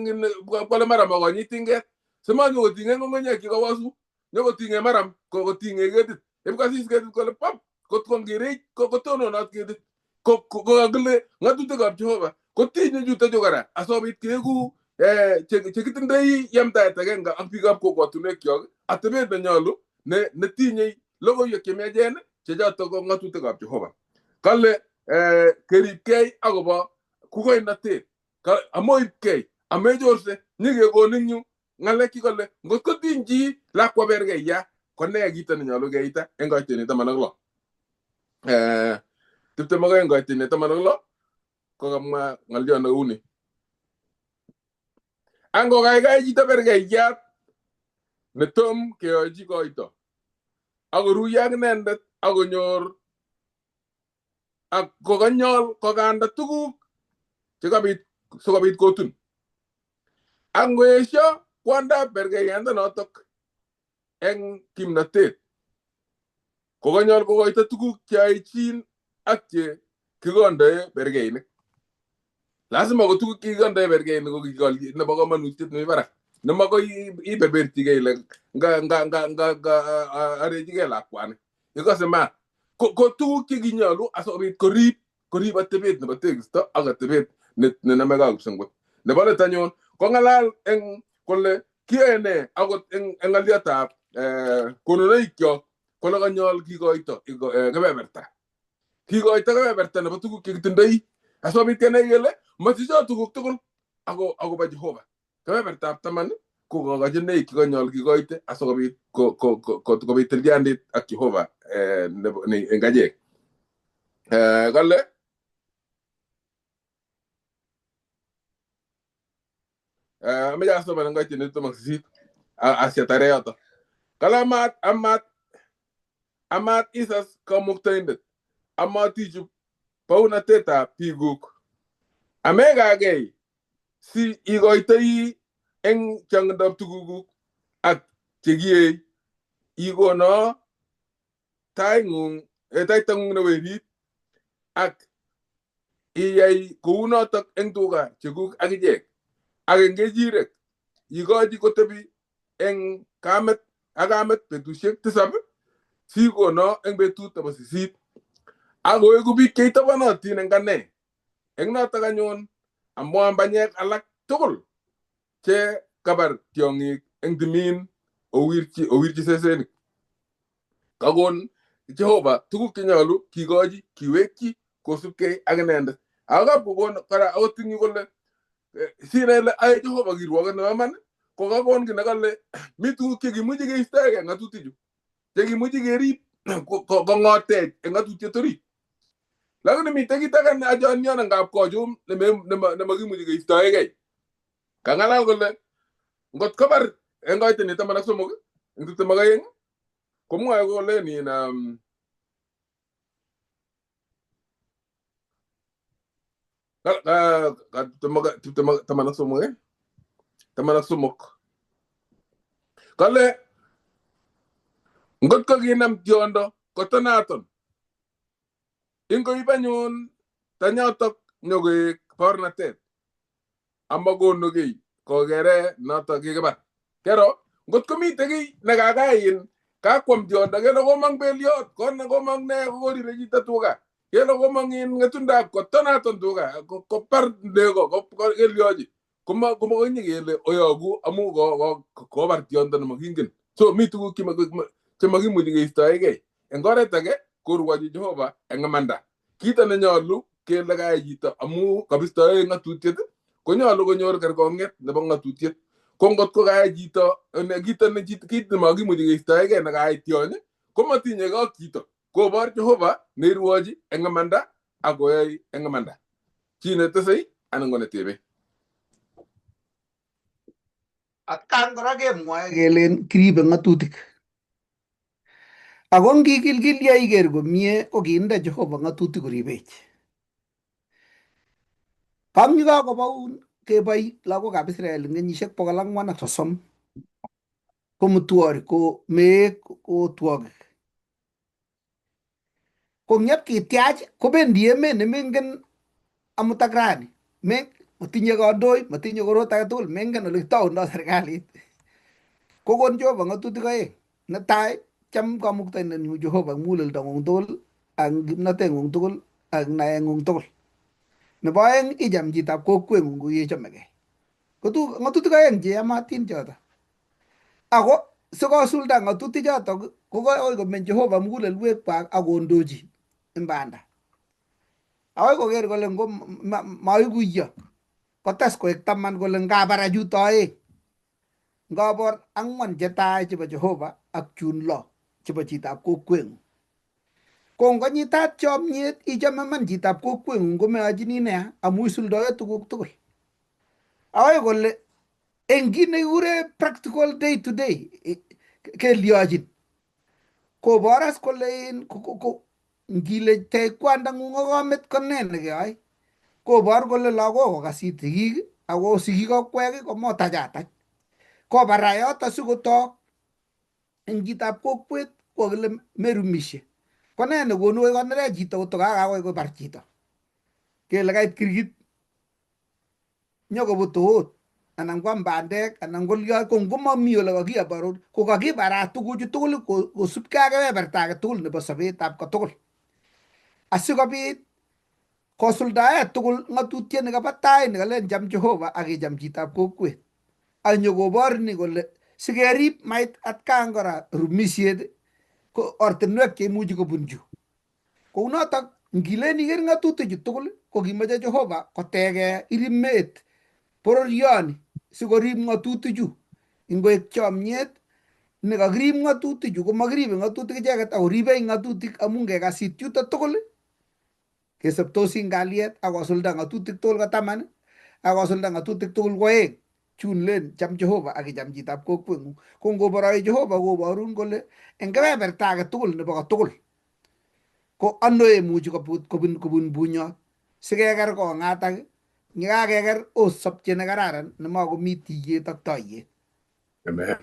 kwale maram akonyit tinget simanyokoting'e ng'ung'unyek chekawosu nyokoting'e maram koting'e ketit ipkasis ketit kole pap kotko ngirich kotononot ketit kokakile ng'atutikab Jehova kotinye chutochu kora asikobit keeku chekitindoi yamtaet agenge ak biikab kokwotunwekyok atebet nenyolu netinyei logoiwek chemiachen chechoto ko ng'atutikab Jehova. Kale keribkei akobo kukoinotet amoibkei amechorse nyikekonin yu ng'alek chekole ngot kotiny chi lakwa berkeiya ko ne kito nenyolu keita eng koitinet 16. 22 koitinet 16 kokamwa ng'olyo neuni. Angokaikai chito berkeiyat netom keyochi koito akoruiyo ak inendet akonyor ak kokanyol kokanda tuguk chekabit sikobit kotun. Ak ngoesio kwondab berkeiyandanotok eng kimnatet kokanyol kokoito tuguk cheaichin ak che kikondoe berkeinik. Lazima ko tuguk chekikondoe berkeinik ko nebo komonutiet nemi barak. Nemakoi iberberchigei ile nga arechigei lakwani. Ikose maat. Ko tuguk chekinyolu asikobit korib atebet nebo tekisto ak atebet nenamegei ak kipsengwet. Nebo let anyun kong'alal eng kole kiyoe ne akot eng ng'olyotab konunoikyok kole kanyol kikoito kebeberta. Kikoito kebeberta nebo tuguk chekitindoi asikobit kenai kele machicho tuguk tugul akobo Jehova. Kebebertab 10 ko kokochineik chekanyol kikoite asikobit kobit tilyandit ak Jehova eng achek. Kale ameche asoman eng koitinet 18 asiatare yoto. Kale amat isas kamuktaindet amatichup bounatetab bikuk. Amekakei si ikoitoi eng chongindab tugukuk ak chekiei ikono taingung taitang'ung ne werit ak iyai kounotok eng tuga chekuk akichek ak eng kechirek ikochi kotebi eng kamet ak kamet betusiek 7 sikono eng betut nebo 8 ak koeku biik cheitobonotin eng ane eng notok anyun amwaan banyek alak tugul che kabar tiong'ik eng timin owirchi sesenik. Kakon Jehova tuguk chenyolu kikochi kiwekchi kosubkei ak inendet. Ako kapkokon kora akot eng yu kole sinai ile ae Jehova kirwoket nebo iman ko kakon kiy nekale mi tuguk chekimuchi keistoekei ng'atutichu chekimuchi kerib kong'otech eng ng'atutiet orit. Lakini mitei kit age ne achonion ngap kochum nemakimuchi keistoekei. Kang'alal kole ngot kobar eng koiteni 13 eng 22 komwoe kole nin 13 kale ngot ko kinam tiondo kotonaton ingoib anyun tanyotok nyokoek baornatet amakonu kiy kokere notok kikibar. Kero ngot komite kiy nekakain kakwam tiondo kele komong beliot komong ne kokorire chito tuga kele komong in ng'etundab kotonaton tuga kobar nego kelyochi komakonye kele oyoku amu kobar tiondo nemakingen. So mi tuguk chemakimuchi keistoekei. Eng oret age korwochi Jehova eng imanda. Kito nenyolu kele kayai chito amu kabistoe ng'atutiet konyolu konyor kerkong'et nebo ng'atutiet. Ko ngot ko kayai chito kit nemakimuchi keistoekei nekayai tiony komatinyekei ak chito. Kobor Jehova neirwochi eng imanda ak koyai eng imanda. Chi netesei anan ko netebe. Atkan kora kemwoe kelen kiribe ng'atutik. Ako ngikilkil iker komie ko kiinde Jehova ng'atutik koribech. Kam yukakobaun keboi lagokab Israel eng kenyisiek 430 komutwori ko meek ko twogik. Ko ngyep kitiach kobendi emet nemengen amut ak rani. Matinye kandoik, matinye korot age tugul, mengen ole kitoundoi serikalit. Kokon Jehova ng'atutik aeng. Netai, cham kamuktaindenyu Jehova eng muguleldong'ung tugul ak kimnoteng'ung tugul ak naeng'ung tugul. Nebo aeng, icham chitab kokweng'ung kou yechomegei. Ko ng'atutik aeng cheyamatin choto. Ako sikosulda ng'atutik chotok ko akoi komeny Jehova mugulelwekwak ak kondochi eng banda. Akoi koker kole ngo maikuyo kotes koek 10 kole ngabara chuto aeng. Ngabor 4 chetai chebo Jehova ak chun 6 chebo chitab kokweng'ung. Ko ngonyitat chomyet ichome man chitab kokweng'ung komeyochini neya amu isuldoe tuguk tugul. Akoi kole eng kit nekikure practical day to day kelyochin. Kobor as kole ngile tech kwandang'ung ak kamet ko ne nekeyoe. Kobor kole lagok kokasit sigik ako sigik okwek komotachatach. Kobara yoto sikotok eng chitab kokwet kokile merumishe. Ko ne nekonu konerech chito koto kakawai kobar chito. Kele kait kirkit nyokobut oot anan kwam bandek anan kolyo ko ngomami ole kakiabarur ko kakibaraa tuguchu tugul kosubkei ak kebeberta age tugul nebo sobetab kotugul. Asikobit kosuldae tugul ng'atutiet nekabo tai nekalen cham Jehova ak icham chitab kokwet. Ak nyokobor ni kole sikerib mait atkan kora rumisiet ko ortinwek cheimuchi kobun chu. Kounotok ngilen iker ng'atutichu tugul ko kimoche Jehova kotege irimet bororioni sikorib ng'atutichu ingoek chomyet nekakirib ng'atutichu komakiribe ng'atutik icheket ako ribei ng'atutik amu ngekasit yuto tugul kesoptosi eng kalyet ak kosulda ng'atutik tugul ko 10 ak kosulda ng'atutik tugul ko 2 chun len cham Jehova ak icham chitab kokweng'ung. Ko ngoboroi Jehova koborun kole eng kebeberta age tugul nebo kotugul Ko ano imuchi kobun bunyot sikeker kong'atak, yekakeker osopche nekararan nemakomi tiyet ak toiyet. Amen.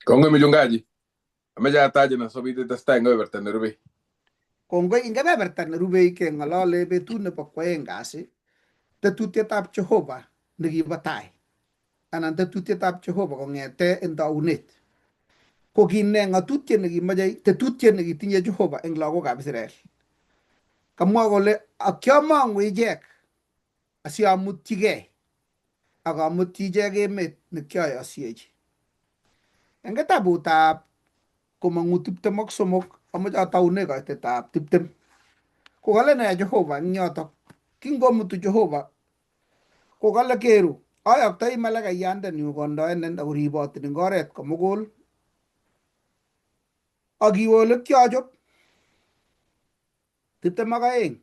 Kongoi mchungaji. Ameche atachin asikobit itestai eng kebeberta nerubei. Kongoi eng kebeberta nerubei keng'olole betut nebo kwoeng kasi, tetutietab Jehova nekibo tai anan tetutietab Jehova kong'ete en taunet. Ko kine ng'atutiet nekimoche, tetutiet nekitinye Jehova eng lagokab Israel. Kamwa kole akiamong'u ichek asiamutyigei ak amutyi ichek emet nekiayosiechi. Eng kitabutab Komong'u 23, amoche ataune kaitetab 20. Ko kale ne Jehova eng yotok? Kingomutu Jehova ko kale keru, ayoktoi malakaiyandenyu kondoenen ak koribotin eng oret komugul ak iwe ole kiochop. 22.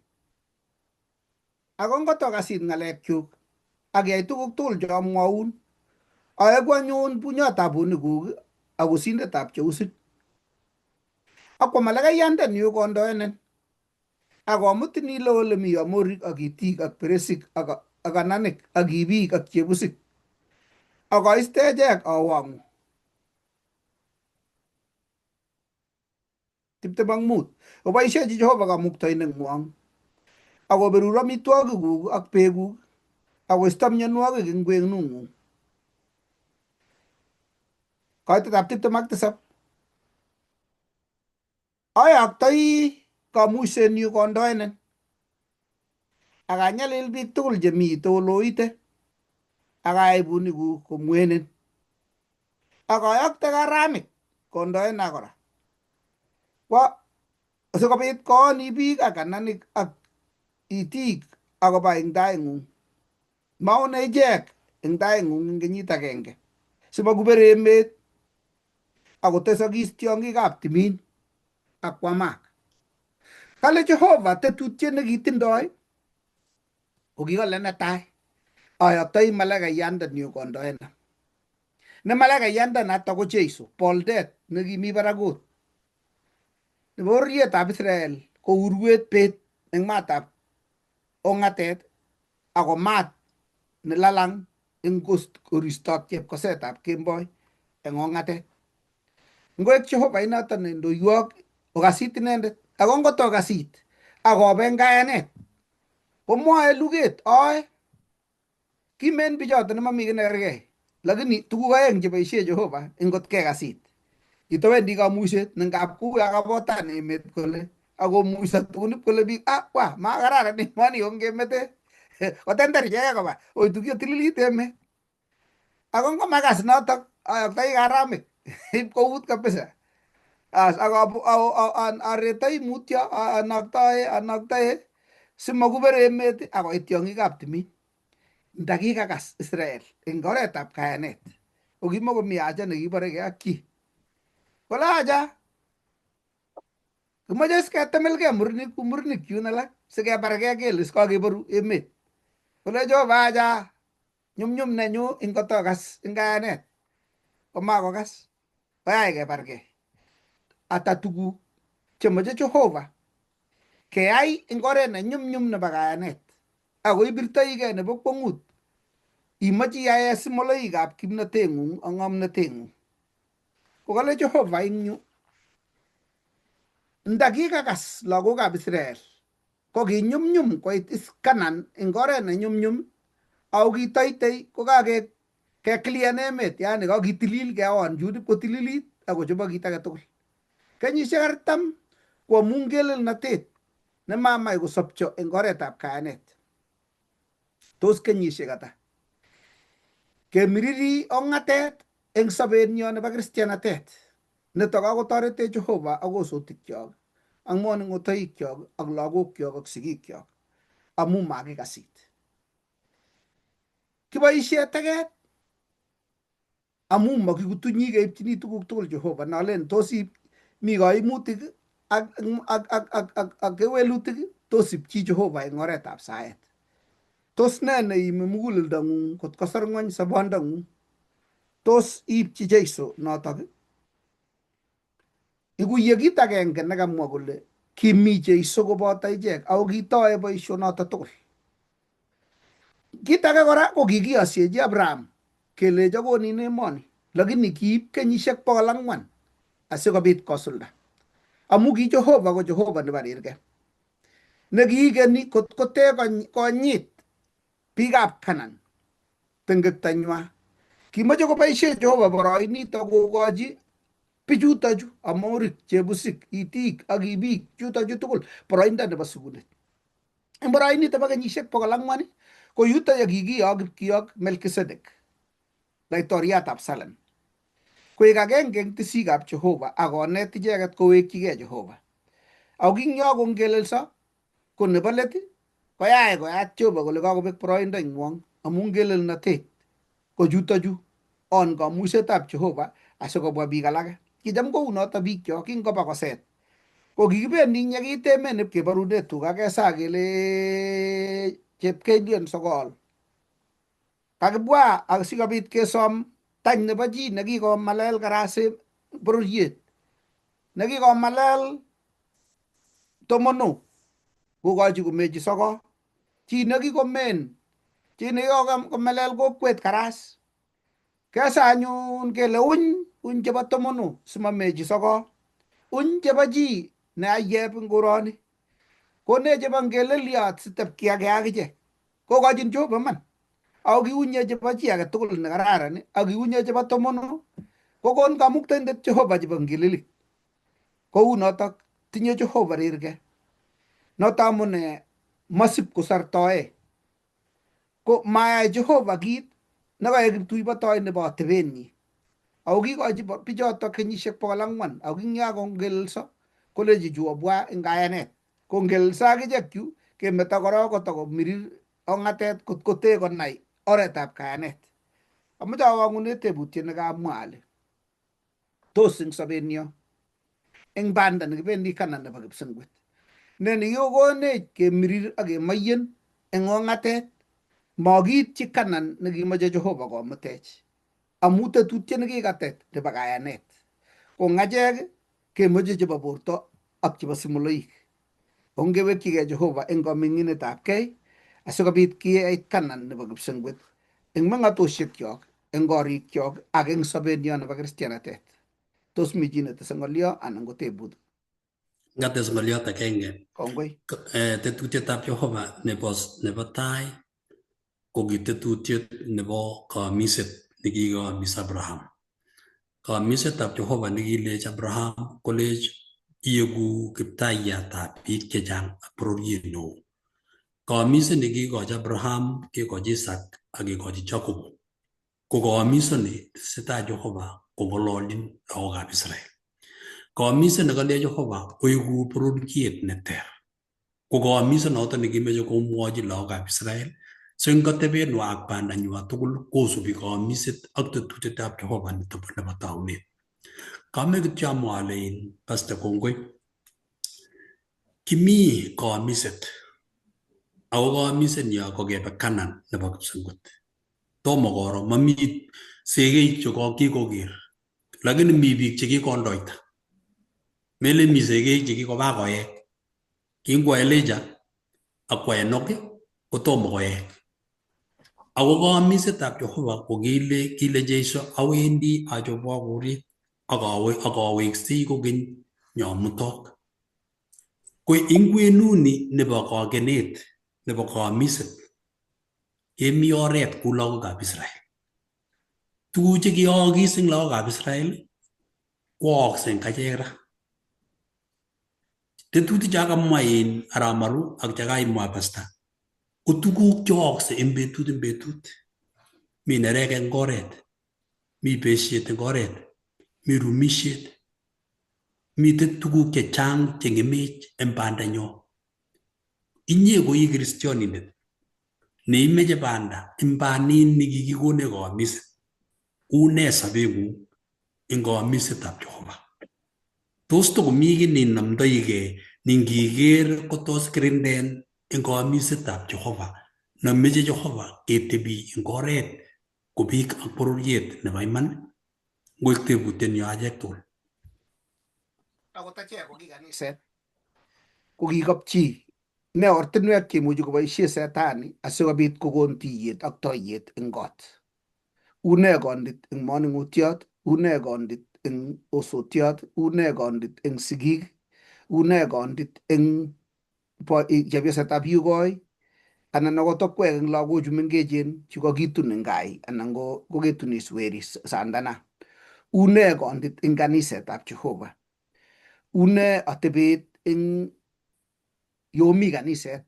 Ako ngotokasit ng'alekchuk ak iyai tuguk tugul che amwaun, aeku anyun bunyotab bunikuk ak usindetab cheusin. Akwo malakaiyandenyu kondoenen ak komutin ile ole mi Amorik ak Hitik ak Peresik ak Kananik ak Hivik ak Jebusik ak aiste ichek awong'u. 25. Oboishechi Jehova Kamuktaindeng'wong ak koberur amitwogikuk ak beekuk ak koisto mionwogik eng kwenung'ung. Kaitetab 27. Ayoktoi kamuisenyu kondoenen ak anyalil biik tugul chemi toloite ak ayai bunikuk komwenin ak ayokte karamik kondoena kora. Kwa sikobit kooni biik ak kananik ak itik akoba eng taing'ung. Maone ichek eng taing'ung eng kenyit agenge simokuber emet akotesokis tiong'ikab timin ak kwamak. Kale Jehova tetutiet nekitindoi ko kikale netai ayoktoi malakaiyandenyu kondoena. Ne malakaiyandenato ko Jeiso, boldet nekimi barakut nebo bororietab Israel ko urwet bet eng matab ong'atet ako maat nelalang eng koristoab chepkosetab kemboi eng ong'atet. Ngoek Jehova inoto nendoiwok okasit inendet ako ngotokasit akobe eng kayanet komwoe luget oe kimen bichoto nemami kiy nekerkei lakini tuguk aeng cheboisie Jehova eng kekasit. Itowendi kamuiset nengap kuya kabotan emet kole akomuiso tugun ip kole biik ah wa makararan emoni ongemete kotender icheket koba oitu tililit emet. Ako ngomakas notok ayoktoi karamik ip kout kabisa. As ak aretoi mutyo anoktoe anoktoe simokuber emet akoit tiong'ikab timin. Ndakikakas Israel eng oretab kayanet ko kimokomi haja nekiborekei ak chi. Kole acha kimoche is ketemilkei murenik ku murenik chun alak sikebarkei kele is kakeboru emet. Kole Jehova acha nyumnyum nenyu ing kotokas eng kayanet komakokas koyai kebarkei. Ata tuguk chemoche Jehova keyai eng oret nenyumnyum nebo kayanet ako ibirtoigei nebo kwong'ut imoche iyae simoloikab kimnoteng'ung ak ng'omnoteng'ung. Ko kale Jehova eng yu ndakikakas lagokab Israel ko kinyumnyum koit is Kanan eng oret nenyumnyum ako kitoitei ko kake keclean emet yani kakitilil keon chun ipkotililit akochobok kit age tugul. Kenyisiek 40 ko amu ngelelnatet nemamach kosopcho eng oretab kayanet. Tos kenyisiek ata? Kemiriri ong'atet eng sobenyo nebo kristianatet. Nitok kakotoretech Jehova ak osotikyok ak moning'otoikyok ak lagokyok ak sigikyok amu makikasit. Kiboisie teket amu makikutunyi keipchini tuguk tugul Jehova. Nalen tos mi kaimutik ak ak ak ak ak ak kewelutik tos ipchi Jehova eng oretab saet. Tos ne neimi muguleldong'ung kot kosor ng'wony sobondong'ung? Tos iipchi Jeiso notok? Iguye kit agenge nekamwa kole kimi Jeiso koboto ichek ako kitoe boisionoto tugul. Kit age kora ko kikiyosiechi Abraham kelechi akonin emoni, lakini kiib kenyisiek 400 asikobit kosulda. Amu ki Jehova ko Jehova nebo rirge. Nekiigeni kot kote konyit biikab Canaan tengektanywa. Kimoche koboisie Jehova boroinito kokochi bichutochu Amorik, Jebusik, Hitik ak Hivik chutochu tugul boroindo nebo sikunet. Eng boroinito bo kenyisiek 400 ko yuto ye kikiyok kipkiyok Melkisedek, laitoriatab Salem, koek agenge eng tisikab Jehova ak konet icheket kowekchigei Jehova. Ako kingyok kongelelso ko nebo let koyai koyat Jehova kole kakobek boroindo ingwong amu ngelelnotet ko chutochu on kamuisetab Jehova asikobwa biik alake. Kicham kounoto biikchok kingoba koset. Ko kikibendi nyekiit emet nipkeborune tuga kesaa kele chepkelion sokol. Kakibwa asikobit kesom tany nebo chi nekikomalel karasi bororiet nekikomalel tomono kokochi komechi soko. Chi nekikomen chi nekikomelel kokwet karas. Kesa anyun kele uny uny chebo tomono simamechi soko. Uny chebo chi ne ayep eng koroni. Konech chebo ngeleliot sitep kiage akichek. Kokochin Jehova man. Ako kiunye chebo chi age tugul nekararan ak kiunye chebo tomono kokon kamuktaindet Jehova chebo ngelelik. Kou notok tinye Jehova rirge. Noto amune masip kosartoe. Ko mayai Jehova kit nekaek kiptuibotoi nebo atebenyi. Ako kikochi bichotok kenyisiek 400 ako kingakongelelso kolechi chu obwa eng kayanet. Kongelelso akichek chu kemeto korok kotokomirir ong'atet kot kote konai oretab kayanet. Amoche awang'une tebutiet nekamwa ale tos eng sobenyo eng banda nekibendi Canaan nebo kipsengwet ne nikikokonech kemirir ak kemoyen eng ong'atet makiityi Canaan nekimoche Jehova komutech amu tetutiet nekikatet nebo kayanet. Ko ng'achek kemoche chebo borto ak chebo simoloik. Ongewekchigei Jehova eng kaming'inetab kei asikobit keit Canaan nebo kipsengwet eng meng'atosiekyok, eng korikyok ak eng sobenyo nebo kristianatet. Tos mi chi netese ng'olyo anan ko tebut? Ngates ng'olyot agenge. Kongoi. Tetutietab Jehova nebo tai ko ki tetutiet nebo kamiset nekikoamis Abraham. Kamisetab Jehova nekilech Abraham kolech ieku kiptaiyatab biik chechang ak bororiet neo. Kamiset nekikochi Abraham, kekochi Isaac ak kekochi Jacob. Ko kamisoni tesetai Jehova kong'ololchin lagokab Israel. Kamiset nekalech Jehova oiku bororiet neter. Ko kamiset noto nekimeche komwochi lagokab Israel so eng atebetnywa ak bandanywa tugul kosubi kamiset ak tetutietab Jehova nebo taunet. Kame kityo amwa ale in Pastor kongoi. Kimi kamiset ako kamiset nyo ko kebe Canaan nebo kipsengwet. Tomo koro mami segeik che kikoker lakini mi biik chekikondoita. Melen mi segeik chekikoba koek. Kingwo Elijah ak kwa Enoch kotomo koek. Ako kamisetab Jehova ko kile kile Jeiso awendi achobwok kurit ak aweksei kokeny nyomutok. Ko eng kwenuni nebo kakenet nebo kamiset kemi oret kou lagokab Israel. Tuguk chekiyookis eng lagokab Israel koaakse eng achek ra. Tetutik chakamwa in arap Maru ak chekaimwa Pastor ko tuguk cheookse eng betut eng betut. Mi nerek eng oret, mi besiet eng oret, mi rumisiet, miten tuguk chechang cheng'emech eng bandanyo. Inye ko i kristionindet neimeche banda eng banin nekikikonech kamiset. Une sobeng'ung eng kamisetab Jehova? Tos tokomi kiy neinomdoigei ningiker kotos kirinden eng kamisetab Jehova nemeche Jehova ketebi eng oret ko biik ak bororiet nebo iman? Ngoek tebutiet nyo achek tugul. Akot achek ko ki kaniset ko kikapchi ne ortinwek cheimuchi koboisie setani asikobit kokon tiyet ak toiyet eng kot. Une kondit eng manung'otiot, une kondit eng osotiot, une kondit eng sigik, une kondit eng chepyosetab yukoi, anan akot akwek eng lagochu mengechen chu kakitun eng gai anan ko koketunis weri sandana. Une kondit eng kanisetab Jehova. Une atebet eng yomi kaniset.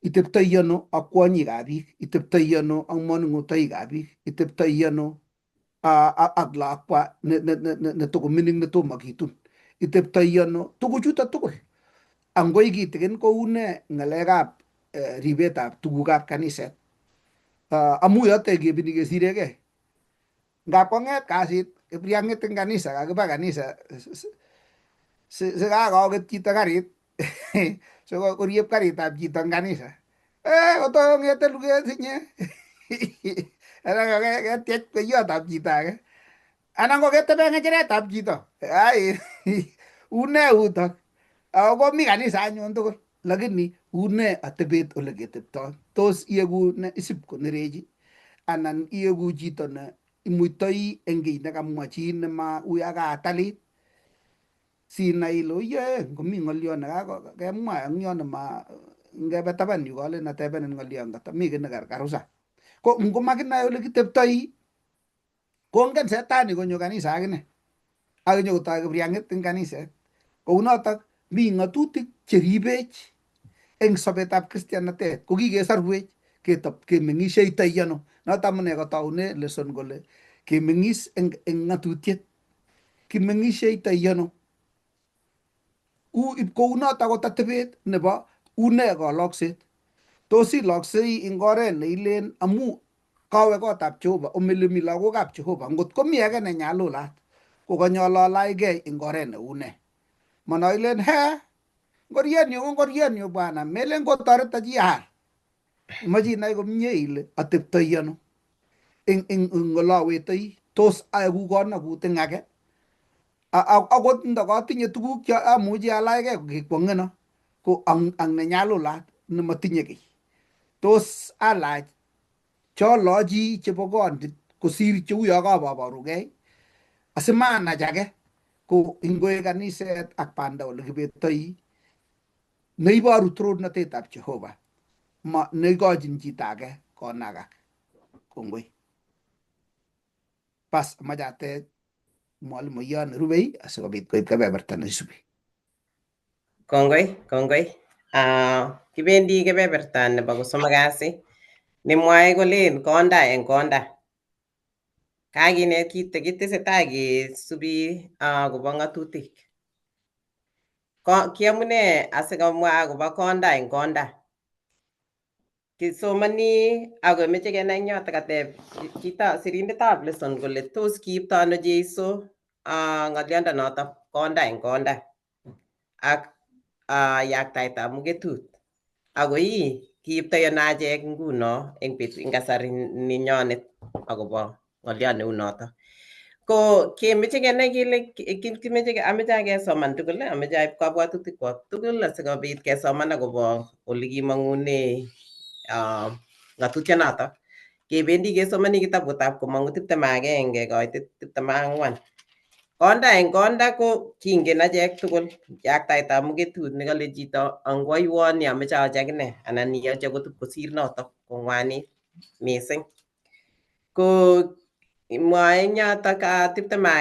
Iteptoi ano ak kwonyikab biik, iteptoi ano ak manung'otoikab biik, iteptoi ano ak lakwa netokomining netomo kitun, iteptoi ano tuguchuto tugul. Angoi kitikin koune ng'alekab ribetab tugukab kaniset. Amu yote kebini kesirekei. Ngap kong'et kasit kipriang'it eng kanisa kakiba kanisa sikakoket chito karit so koriep karitab chito eng kanisa. Eh, koto kong'ete luget sinye anan ko ketiech kweyotab chito age anan ko ketebe ng'echeretab chito. Ai une utok. Ako mi kanisa anyun tugul lakini une atebet ole keteptoi. Tos ieku ne isip konerechi anan ieku chito ne imuitoi eng kiy nekamwa chi nema uya kaatalit sinai ile oye ngomi ng'olyo nekakemwa eng yo nema ngebe taban yu kalen atebenin ng'olyo ngata mi kiy nekarusa. Ko ngomakinai ole kiteptoi kongen setani konyo kanisa akine ak nyokotoi kipriang'it eng kaniset. Kounotok mi ng'atutik cheribech eng sobetab kristianatet ko kikesorwech ketop kemeng'isheitoi ano. Noto amune kotoune lesson kole kemeng'is eng ng'atutiet. Kimeng'isheitoi ano. U kounoto akot atebet nebo une kalokset. Tos iloksei eng oret neilen amu kawe kotab Jehova omele mi lagokab Jehova ngot komi age nenyalulat ko kanyolu alachgei eng oret neu ne. Mono ilen he ngorienyu ko ngorienyu bwana melen kotoreto chi aal. Imoche inai komie ile ateptoi ano eng ole awetoi tos aeku konokut eng age akot ndakatinye tuguk che amuchi alachgei ko kikwong'eno ko ang nenyalulat nemotinye kiy. Tos alach cholochi chebo kondit kosir cheuyo kaboborugei asimanach age ko ingoek kaniset ak banda ole kibetoi neiboru torornatetab Jehova ma neikochin chito age konakak. Kongoi. Bas amache atech mwalimuyon nerubei asikobit koib kebeberta neisubi. Kongoi, kongoi. Kibendi kebeberta nebo kosomok kasi nemwoe kolen konda eng konda. Kakinet kit kitesetai kesubi akobo ng'atutik. Kiamune asikomwa akobo konda eng konda. Kisomoni ako meche kenai eng yoto kateb chito sirindetab lesson kole tos kiipto ano Jesu ng'oliondo konda eng konda ak yaktaetab muketut. Ako ii kiipto ano achek nguno eng betut eng kasari ninyonet akobo ng'oliot neu noto. Ko kemeche kenai kele kimeche ameche kesoman tugul ameche aib kabwatutikwok tugul asikobit kesoman akobo ole kimong'une ng'atutyonoto. Kebendi kesomoni kitabutab komong'u 21 koitit 24. Konda eng konda ko kingen achek tugul yaktaetab muketut nekale chito angwoiwon ni ameche achi akine anan iyoche kotip kosir notok kong'wanit mising. Ko mwae eng yotok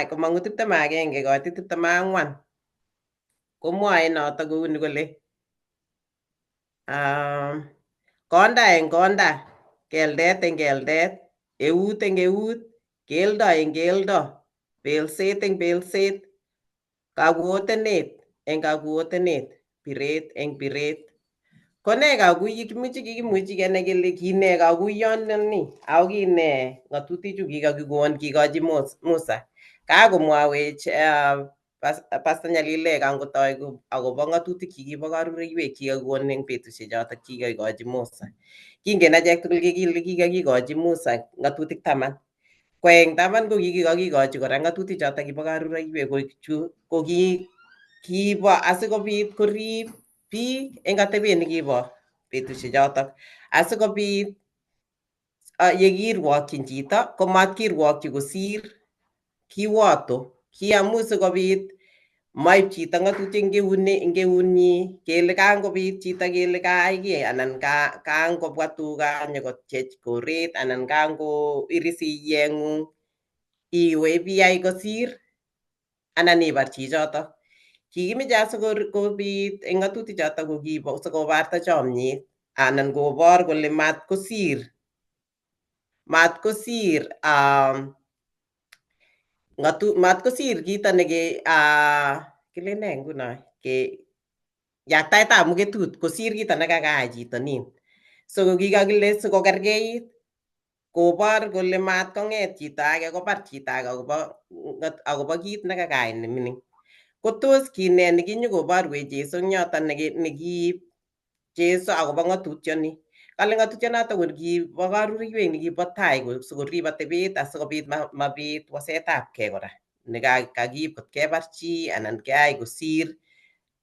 komong'u 21 koitit 24 komwoe notok kouni kole konda eng konda, keldet eng keldet, eut eng eut, keldo eng keldo, belset eng belset, kakuotenet eng kakuotenet, biret eng biret. Ko ne kimuchi kenai kele kine kakuyondoni ako kine ng'atutichu kikakikon kikochi Musa. Kakomwawech Pastor Nyalilek angotoi akobo ng'atutik chekibo karureiwek chekikakikon eng betusiek chotok chikikakikochi Musa. Kingen achek tugul kele kikakikochi Musa ng'atutik 10. Ko eng taban ko kikakikochi kora ng'atutik chotok kibo karuroiwek ko chu ko kibo asikobit korib biik eng atebet nekibo betusiek chotok asikobit yekirwokyin chito komatkirwokyi kosir kiwoto kiamu sikobit maib chito ng'atutiet eng eunyi kele kangobit chito kele kaai kiy anan kangobwa tuga nyokotyech koret anan kangoiris iyeng'ung iwe ibiyai kosir anan ibar chichotok. Kikimeche asikobit eng ng'atutik chotok ko kibo sikobarta chomyet anan kobor kole matkosir matkosir kito neke kilen nee nguno ke yaktaetab muketut kosir kito nekakayai chito nin. So kikakile sikokerkeit kobor kole matkong'et chito age kobar chito age akobo kit nekakayai nemining. Ko tos ki nee nekinyokoborwech Jesu eng yoton nekiib Jesu akobo ng'atutyoni. Kale ng'atutionoto ko kibo karuruiwek nekibo tai sikorib atebet asikobit mabit wasetabkei kora nekakiib kot kebar chi anan keyai kosir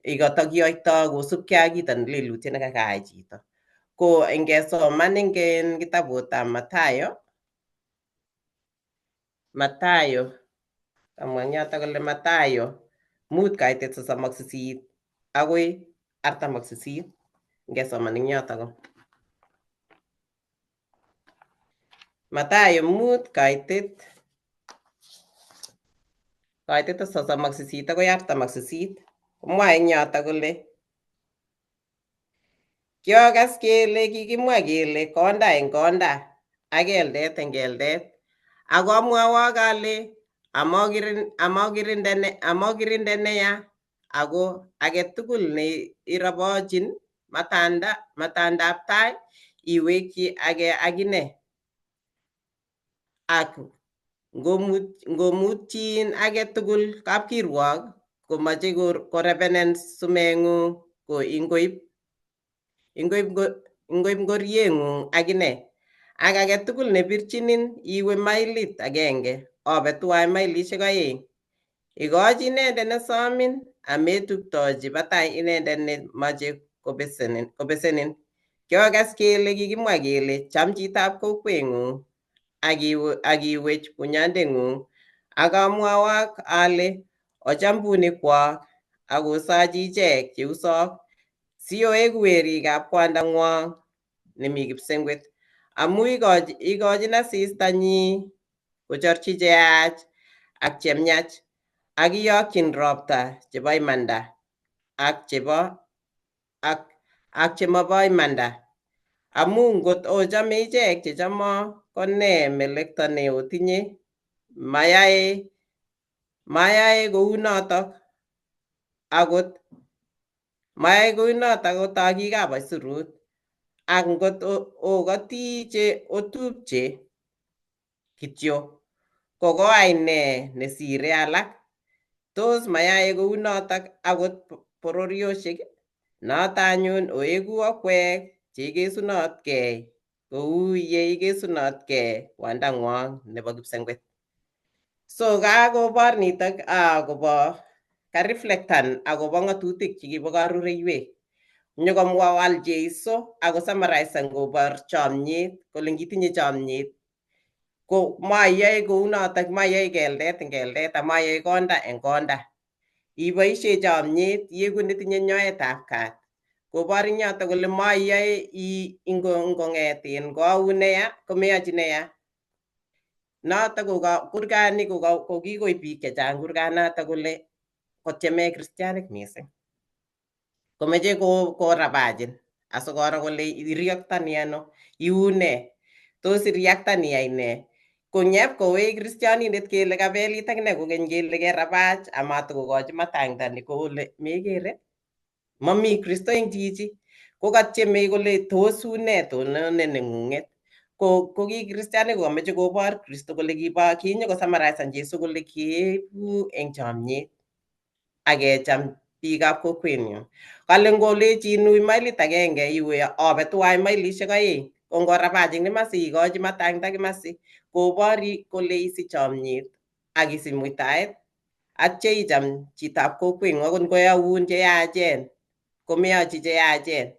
ikotokiyoito kosubkei ak kito lelutiet nekakayai chito. Ko ingesoman eng kitabutab Mathayo, Mathayo kamwa eng yoto kole Mathayo 5:38 akoi 48 ngesoman eng yoto ko. Mathayo 5:38 akoi 48 komwae eng yoto kole kiokas kele kikimwa kele konda eng konda ak keldet eng keldet ako amwowok ale amokirinde neya ako agetugul neirobochin matandab tai iwekyi age akine ak ngomutyin age tugul kapkirwok komache korebenen sumeng'ung ko ingoib ngorieng'ung akine ak age tugul nebirchinin iwe mailit agenge obe tuwai mailishek 2. Ikochi inendet nesomin ametuptochi batai inendet nemache kobesenin. Kiokas kele kikimwa kele cham chitab kokweng'ung ak iwech bunyondeng'ung ak amwowok ale ocham bunikwok ak osochi ichek cheusok sioeku werikab kwandang'wang nemi kipsengwet amu ikochin asista nyi kochorchi cheyach ak chemiach ak iyokyin ropta chebo imanda ak chemobo imanda amu ngot ochome ichek chechomok ko nee melekto ne otinye mayae kounotok akot tokikab aisurut ak ngot okoti che otupche kityo ko koai nee nesire alak tos mayae kounotok akot pororiosiek noto anyun oeku okwek cheikesunotkei kou ye ikesunotkei kwandang'wang nebo kipsengwet. So kakobor nitok akobo kareflectan akobo ng'atutik chekibo karureiwek. Nyokomwawal Jesu ako summarize kobor chomyet kole ngitinye chomyet ko mayoe kounotok mayoe keldet eng keldet amayoe konda eng konda. Iboishe chomyet ieku netinye nyoetab kat. Kobor eng yoto kole mayoe ngong'et koaun neya komeyochi neya. Notok ko kurgani ko kikoib biik chechang kurganatak kole kotyeme kristianik mising. Komeche korabachin asikoro kole irioktoni ano iune tos iriaktan iyai nee konyep kowech kristianindet kele kabelit akine kokeny kele kerabach amatakokochi matangtani kole mekere mami Kristo eng chichi kokatyeme kole tos une tononet neng'ung'et ko ki kristianik kokameche kobor Kristo kole kibo kinyokosummarizan Jesu kole kieku eng chomyet akecham biikab kokwenyo. Kale ngolechin ui mailit agenge iwe obe tuwai mailishek 2. Ko ngorabach eng kimasi ikochi matangta kimasi kobor kole isich chomyet ak isich muitaet atya icham chitab kokweng'ung akot ngoyoun cheyachen komeyochi cheyachen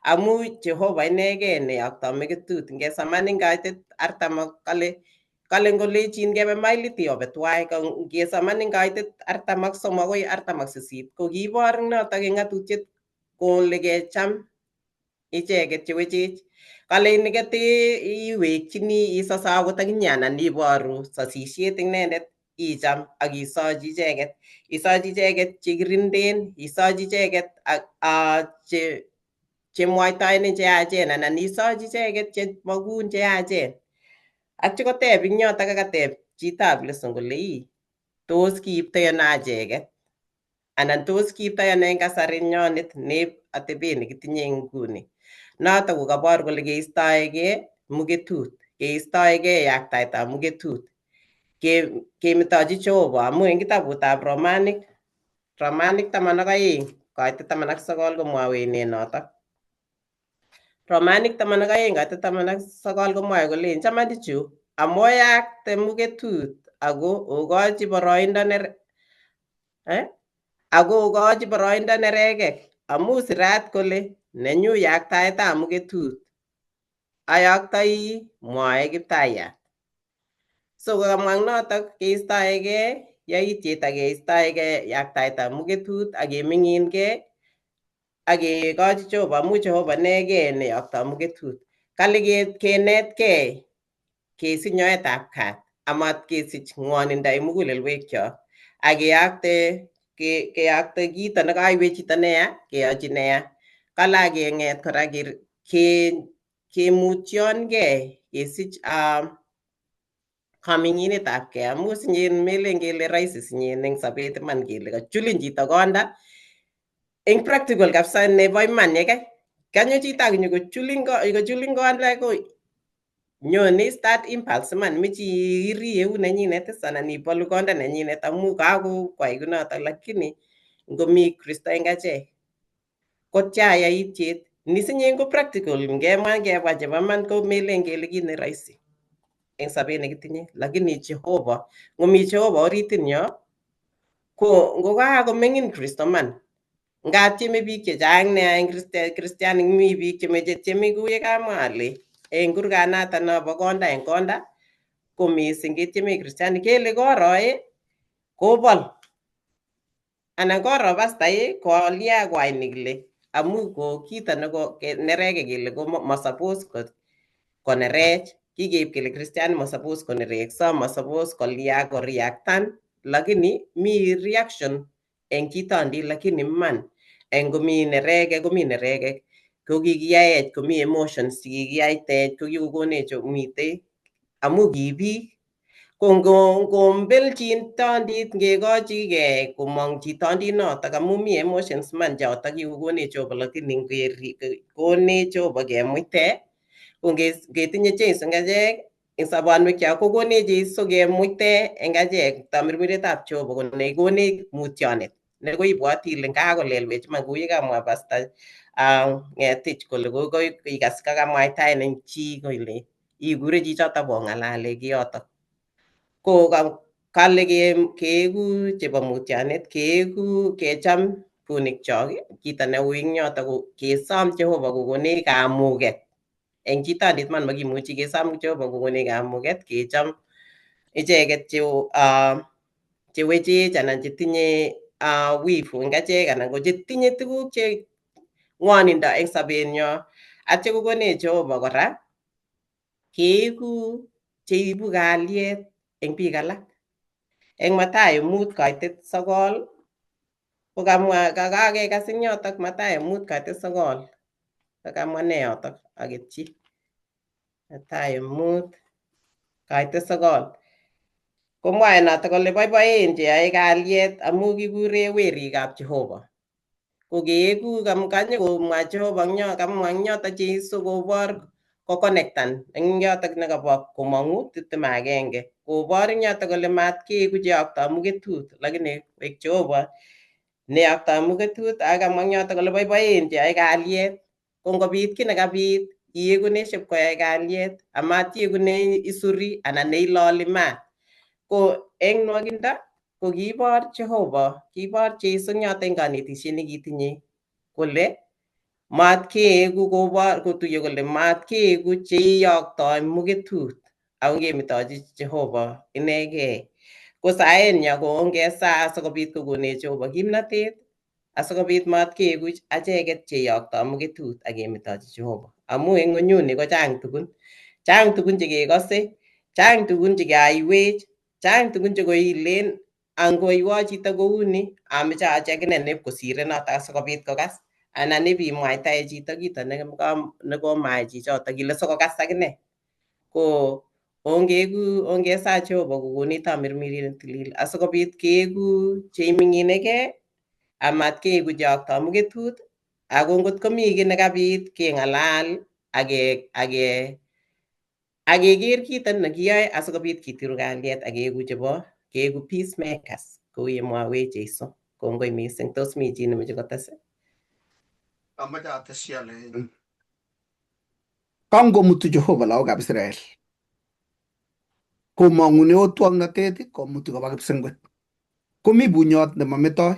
amu Jehova inegei neyokto meketut. Ngesaman eng kaitet artam ak kale kale ngolechin kebe mailit obe twai. Ngesaman eng kaitet 43 akoi 48 ko kiibor eng notok eng ng'atutiet kole kecham icheket chewechech. Kale nikete iwekchini isose akot akinye anan iboru sasisiet inendet icham ak isochi icheket, isochi icheket chekirinden, isochi icheket chemwoitoenin cheyachen anan isochi icheket chemakun cheyachen. Atya koteb ing yotok akateb chitab leso kole ii tos kiiptoi ano acheket anan tos kiiptoi ano eng kasari nyonet neib atebet nekitinye eng nguni. Notok ko kabor kole keistoegei muketut, keistoegei yaktaetab muketut, kemetochi Jehova amu eng kitabutab Romanik, Romanik 12 kaitet 19 komwawech ne notok. Romanik 12 kaitet 19 komwoe kolen chamanichu amoyakte muketut ako okochi boroindo ako okochi boroindo nerekek amu sirat kole nenyu yaktaetab muketut ayoktoi mwoe Kiptayat. So kokamwa eng notok keistoegei yaityet ak keistoegei yaktaetab muketut ak keming'inkei ak kekochi Jehova amu Jehova inegei neyokto muketut. Kale kenetkei kesich nyoetab kat amat kesich ng'wonindo eng mugulelwekyok ak keyokte keyokte kito nekaiwech chito neya keyochi neya. Kale ak keng'et kora kemutyongei kesich kaming'inetab amu sinyen melen kele rahisi sinyen eng sobet iman kele kachulin chito konda eng practical kabisa nebo iman yekai kanyo chito ak nyokochulin konda ko nyone start impulse iman meche irii eut nenyinet is anan ibolu konda nenyinet amu kakokwai kunotok lakini ngomi Kristo eng achek kotya yaityet nisinye ko practical ngemwa ngebwa chebo iman ko melen kele kit ne rahisi eng sobet nekitinye lakini Jehova ngomi Jehova oritinyo ko ngokakoming'in Kristo man ngatieme biik chechang nea eng kristianik mi biik chemeche tieme kou ye kamwa ale eng kurganata nobo konda eng konda ko mising ketieme kristianik kele koroe kobol anan koro pastai kolia kwai kile amu ko kito neko nereke kele ko masapos konerech kikeib kele kristian masapos konerekso masapos kolia koreactan lakini mi reaction eng chitondi lakini man eng komi nereke komi nerekek ko kikiyaech komi emotions chekikiyaitech ko kikokonech mitei amu ki biik ko ngombelchin tondit ngekochigei komong chitondit notok amu mi emotions man chotok kikokonech Jehova lakini konech Jehova kemuite ko ngetinye Jesu eng achek eng sobonwekyok kokonech Jesu kemuite eng achek tamirmiretab Jehova ko nekonech mutyonet nekoibwoti ile kakolelwech iman kou yekamwa Pastor Ng'etich kole ikas kakamwaitaenin chi kole ikure chichotok bong'alale kiyotok. Ko kale keeku chebo mutyonet, keeku kecham bunikchok, kito neu eng yotok ko kesom Jehova kokonech kamuget. Eng chitondit man makimuchi kesom Jehova kokonech kamuget kecham icheket chewechech anan chetinye wivu eng achek anan ko chetinye tuguk che ng'wonindo eng sobenyo. Atya kokonech Jehova kora keeku cheibu kalyet eng biik alak. Eng Mathayo 5 kaitet 9 ko kamwa kakekas eng yotok Mathayo 5 kaitet 9 kakamwa ne yotok aketyi. Mathayo 5 kaitet 9 komwae notok kole boiboen cheyoe kalyet amu kikure werikab Jehova. Ko keeku kanyo komwa Jehova eng yo kamwa eng yotok Jesu kobor kokonektan eng yotok nekabo komong'u 21 kobor eng yotok kole mat keeku cheyokto muketut lakini koek Jehova neyokto muketut ak kamwa eng yotok kole boiboen cheyoe kalyet. Ko ngobit kiy nekabit Ieku neship koyai kalyet, amat ieku ne isuri anan neiloli maat. Ko eng nwokindo ko kiibor Jehova, kiibor Jesu eng yoto eng kanetishet nekitinye kole mat keeku kobor kotuiyo kole mat keeku cheiyoktoi muketut ako ngemetochi Jehova inegei. Ko saenyo ko ongesaa asikobit kokonech Jehova kimnatet asikobit mat keeku acheket cheiyoktoi muketut ak kemetochi Jehova. Amu eng ng'unyuni ko chang tugun, chang tugun chekekose, chang tugun chekeaiwech, chang tugun chekoilen angoiwo chito kouni ameche achi akine neb kosire notok asikobit kokas anan ibimwaitae chito kito nekomayai chichotok ile sikokas akine. Ko ongeku ongesaa Jehova kokonech tamirmiriet netilil asikobit keeku cheiming'inegei amat keeku cheyoktoi muketut ako ngot komi kiy nekabit keng'alal akeker kito nekiyoe asikobit kituru kalyet akeeku chebo keeku peacemakers kou yemwowech Jesu. Kongoi mising. Tos mi chi nemoche kotes? Amoche atesyi ale kangomutu Jehova lagokab Israel komong'une otwoknotet komuti koba kipsengwet. Komi bunyot nemametoi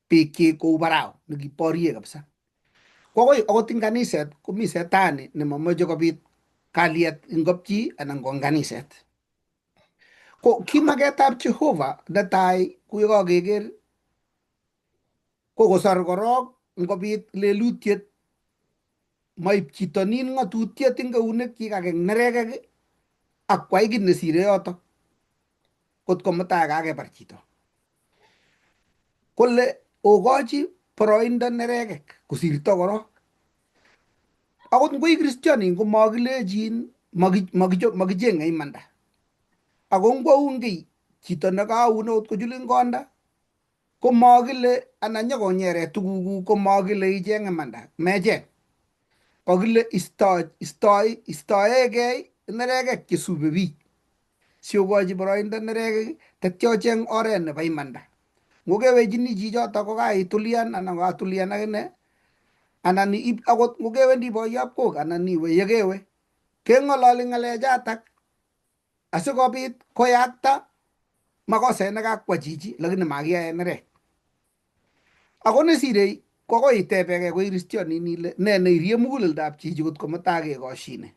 bikyik kou Farao nekiborie kabisa. Ko akoi akot eng kaniset komi setani nemamoche kobit kalyet eng kapchi anan ko eng kaniset. Ko ki maketab Jehova netai ko yekakeker ko kosor korok ngobit lelutiet maib chito nin ng'atutiet eng eunekyik ak eng nerekek ak kwai kit nesire yotok kot ko mutai kakebar chito. Kole okochi boroindo nerekek kosirto korok. Akot ngoi kristionin ko makilechin makicheng'e imanda. Ako ngwoun kiy chito nekaun okot kochulin konda ko makile anan nyokonyere tugukuk ko makile icheng imanda mecheng. Kokile istoegei nerekek chesube biik. Siokochi boroindo nerekek tetyo ocheng oret nebo imanda. Ngokewechini chichotok kokaitulian anan kokatulian akine anan akot ngokewendi boiyop kok anan iwe yekewe keng'ololi ng'alechatak asikobit koyakta makoset nekakwa chichi lakini makiyae nerek. Ako nesirei ko akoi itebekei ko kristionin ile ne neirie muguleldab chichi kot ko mutai kekoshine.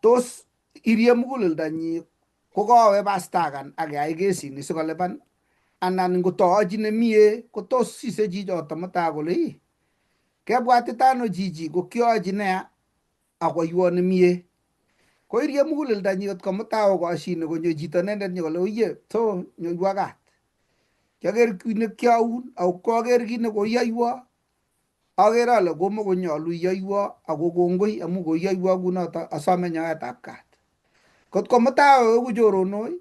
Tos irie muguleldonyi kokawe pastakan ak keyai kesini sikolipan anan ngotoachi nemie kotos sise chichoto mutai kole ii kebwatita ano chichi ko kioachi neya akoywo nemie. Koirie muguleldonyi kot ko mutai okoshine konyo chito inendet nyokole oye to nyoiwo kat. Kiaker kit nekiaun ako koaker kit nekoiyoiwo akere ale komokonyolu iyoiwo ako kongoi amu koiyoiwo kunoto asome nyoetab kat. Kot ko mutai oeku choronok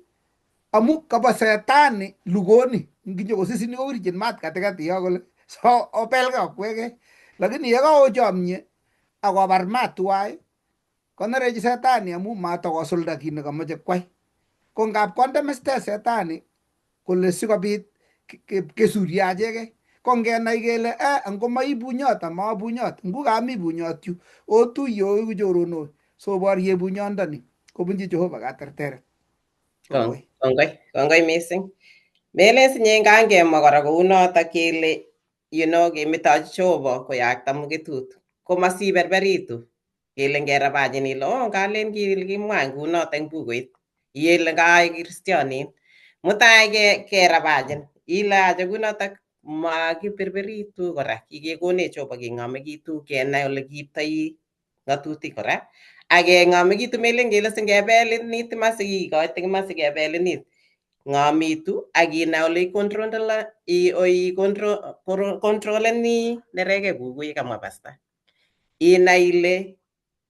amu kaba setani lugoni nginyokosisin kowirchin maat katikati yo kole so opelge okwege lakini yekaochomye akobar maat tuwai konerechi setani amu matakosulda kit nekamoche kwai. Ko ngap konde mestet setani kole sikobit kesuryo achekei. Ko ngenai kele ngomai bunyot ama bunyot ngu kami bunyot yu otuye oeku choronok so borye bunyondoni kobunchi Jehova katerteret. Kongoi. Kongoi, kongoi mising. Melen sinye kangemwa kora kounotok kele kemetochi Jehova koyakta muketut komasiberberitu kele ngerabachin ile oh kalen kimwa ngunoto eng bukuit ile kaai kristionin mutai kerabachin ile acha kunotok makiberberitu kora kikekonech Jehova keng'omekitu kenai ole kiiptoi ng'atutik kora ak keng'omekitu melen kele singebelinit iman sikikoite iman sikebelinit ng'omitu ak inai ole ikontroleni nerekek kuk kou yekamwa pasta. Inai ile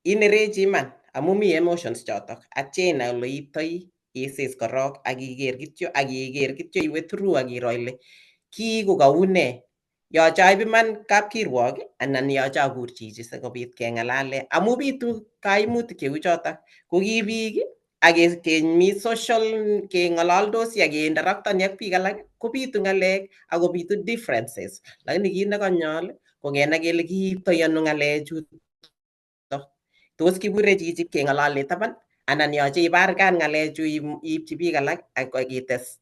inerechi iman amu mi emotions chotok atya inai ole iiptoi isis korok ak iker kityo ak iker kityo iwe through ak iro ile kii ko kaune yoche aib iman kapkirwok anan yoche akur chichi sikobit keng'alale amu bitu kaimutik cheu chotok ko ki biik ak kemi social keng'ololdosi ak keinteraktoni ak biik alak kobitu ng'alek ak kobitu differences lakini kit nekanyol ko kenai kele kiiptoi ano ng'alechu. Tos kikure chichi keng'olole taban anan yoche ibargan ng'alechu iipchi biik alak ak kites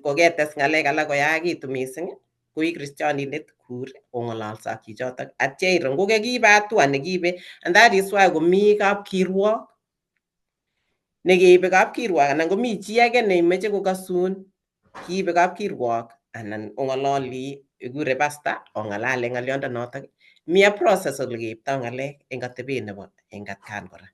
koketes ng'alek alak koyaakitu mising koi kristionindet kur ong'ololso ak chichotok atya iro ngokakiibe hatua nekiibe, and that is why komi kapkirwok nekeibe kapkirwok anan komi chi age neimeche kokasun kiibe kapkirwok anan ong'ololi ikure pastor ong'alale ng'oliondo notok. Mi a process ole keiptoi ng'alek eng atebet nebo eng atkan kora.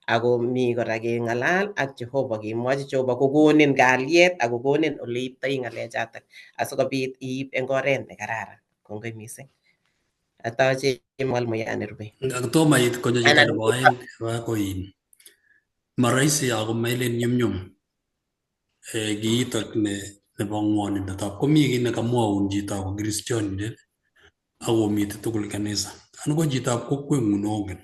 Ako mi kora keng'alal ak Jehova, kemwochi Jehova kokonin kalyet ak kokonin ole iiptoi ng'alechatak asikobit iip eng oret nekararan. Kongoi mising. Atoche mwalimuyan nerube. Tomo it konyo chito Anan nebo oeng koin marahisi ako mailen nyumnyum kiitok ne nebo ng'wonindo tab komi kiy nekamwaun chito ako kristionindet akomitei tugul kanisa anan ko chitab kokweng'ung nongen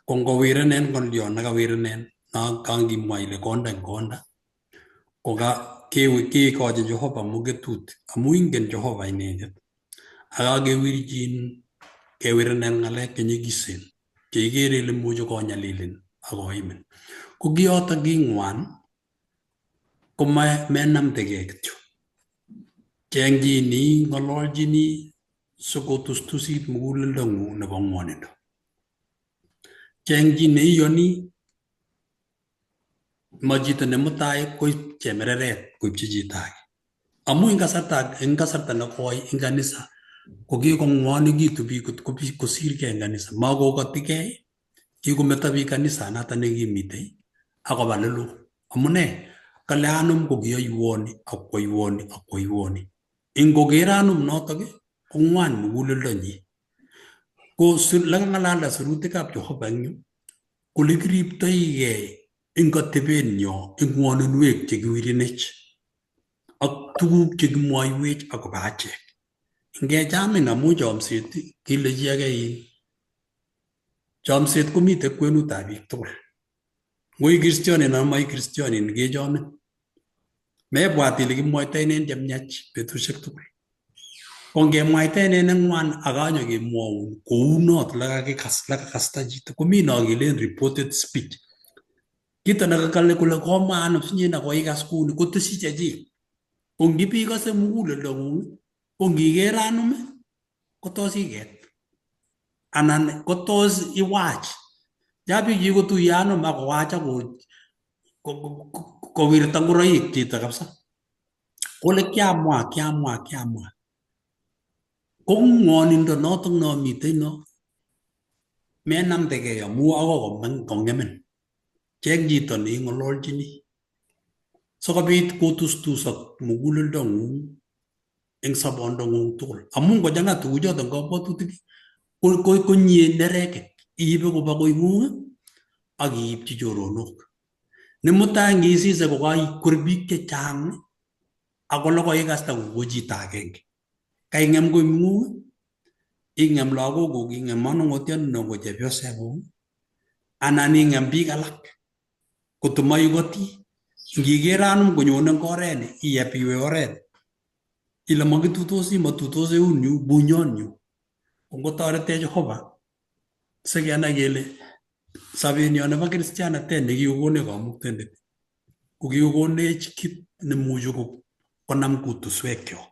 ko ngowirenen ng'olyon nekawirenen na kangimwa ile konda eng konda koka kekochi Jehova muketut amu ingen Jehova inendet akakewirchin kewirenen ng'alek chenyikisen cheikere ile imuchi konyalilin akoimin ko kiyotok king'wan ko menamdegei kityo, cheng chi neing'ololchini sikotustusit muguleldong'ung nebo ng'wonindo, cheng chi neiyoni, ma chito ne mutai koib chemereret koibchi chito age amu eng kasarta nekoi eng kanisa ko kikong'wonekitu biik kosirgei eng kanisa, makokotikei, kikometo biik kanisa noto nekimitei akoba leloo. Amune? Kale anum ko kiyoiwoni ak kwoiwoni ak kwoiwoni, ingoker anum notok kong'wan muguleldonyi. Ko lekang'alalda sirutikab Jehova eng yu kole kiriptoigei eng atebenyo eng ng'woninwek chekiwirinech ak tuguk chekimwoiwech akobo achek. Ngechamin amu chomset kile chi age in chomset komitei kwenutab biik tugul. Ngoi kristionin anan moi kristionin kechomin. Mebwat ile kimwoitoenen chemiach betusiek tugul. Ko ngemwaitenen neng'wan akanyo kemwoun kounot lekakikas lekakasta chito komi no kelen reported speech. Kito nekakale kole komwa anum sinye koikas kouni koteshi chechik. Ko ngipikose muguleldong'ung ko ngiker anum kotos iket anan kotos iwach. Ya biik chikikotuiyo anum akowach ako kowirta ngoroik chito kabisa. Kole kiamwa kiamwa kiamwa. Ko ng'wonindo notok nomitei no menamdegei amu akoi kong'emin. Cheng chito neing'ololchini sikobit kotustusok muguleldong'ung eng sobondong'ung tugul. Amu ngochang'a tuguchoto kabwatutik konyie nerekek iibe koba koing'ung ak iipchi choronok. Ne mutai ngisise kokaikur biik chechang ako lokoikasta ko chito agenge. Kaing'em koing'ung, ing'em lagokuk, ing'em manung'otiot ko chepyoseng'ung anan ing'em biik alak kotomaikoti. Ngiker anum konyone eng oret ni iyep iwe oret ile makitutosi matutos eunyu bunyon yu. Ko ngotoretech Jehova sikenai kele sobenyo nebo kristianatet nekikokonech kamuktaindet ko kikokonech kit nemuchi konam kutuswekyok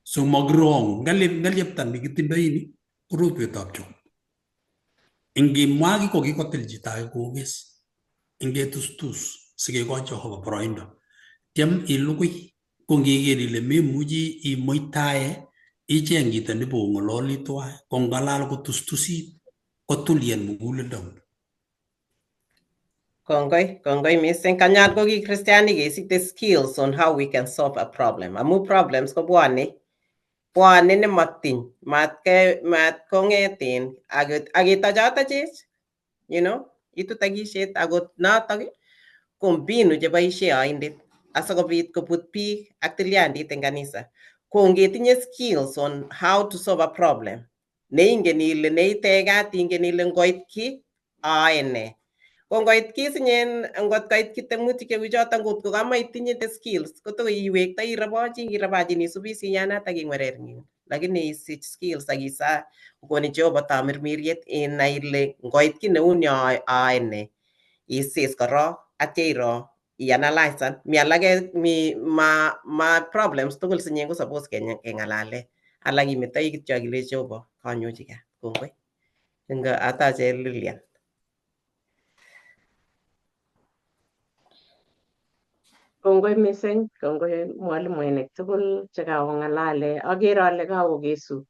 so makirong'u ng'alyepta nekitindoi ni ko rotwetab Jehova. Ingimwa ki ko kikotil chito age kokes ingetustus sikekoch Jehova boroindo. Tyem ilugui ko ngiker ile memuchi imuitae icheng chito nebong'ololi tuwai ko ngalal kotustusit kotulian muguleldong'ung. Kongoi, kongoi mising. Kanyal ko ki kristianik kesiche skills on how we can solve a problem. Amu problems kobwone. Bwone nemotiny. Mat kong'etin ak itochotachech. Itu takishet akot notok ko mbinu cheboishe oindet asikobit kobut biik ak tilyandit eng kanisa. Ko ngetinye skills on how to solve a problem, neingen ile neitegat ingen ile ngoit ki aae nee. Ko ngoit ki sinyen ngot koit kitemutik cheu choton ngot ko kamaitinye the skills koto iwektoi irobochi irobochin isubi siyanatak ingwerer. Lakini isich skills ak isa kokonin Jehova tamirmiriet inai ile ngoit kiy neu ni aae ne. Isis korok atya iro ianalyzan. Mi alake mi ma problems tugul sinye ko suppose keng'alale. Alak imetoi kityo ak ilechi Jehova kanyochi kat. Kongoi. Nga atache Lilian. Kongoi missing, kongoi mwalimuinik tugul chekakong'alale. Akere ale kakokesu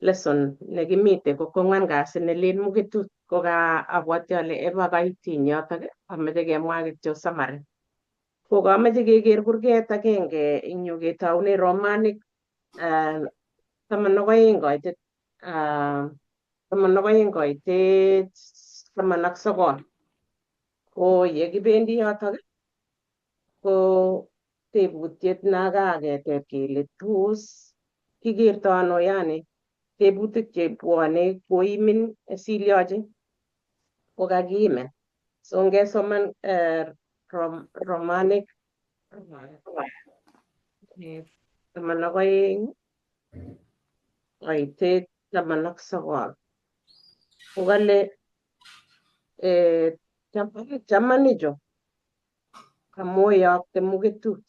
lesson nekimite ko kwang'wan kasi nelen muketut ko ka abwati ale eba kaitin yotok ameche kemwa kityo summary. Ko kameche keker kurget agenge eng yu ketoune Romanik 12 koitet 12 koitet 19. Ko yekibendi yotok ko tebutiet nakaketeb kele tos kikerto ano yani tebutik chebwone koimin silyochi ko kakiimin. So ngesoman Romanik 12 koitet 19 ko kale chamanicho kamoyokte muketut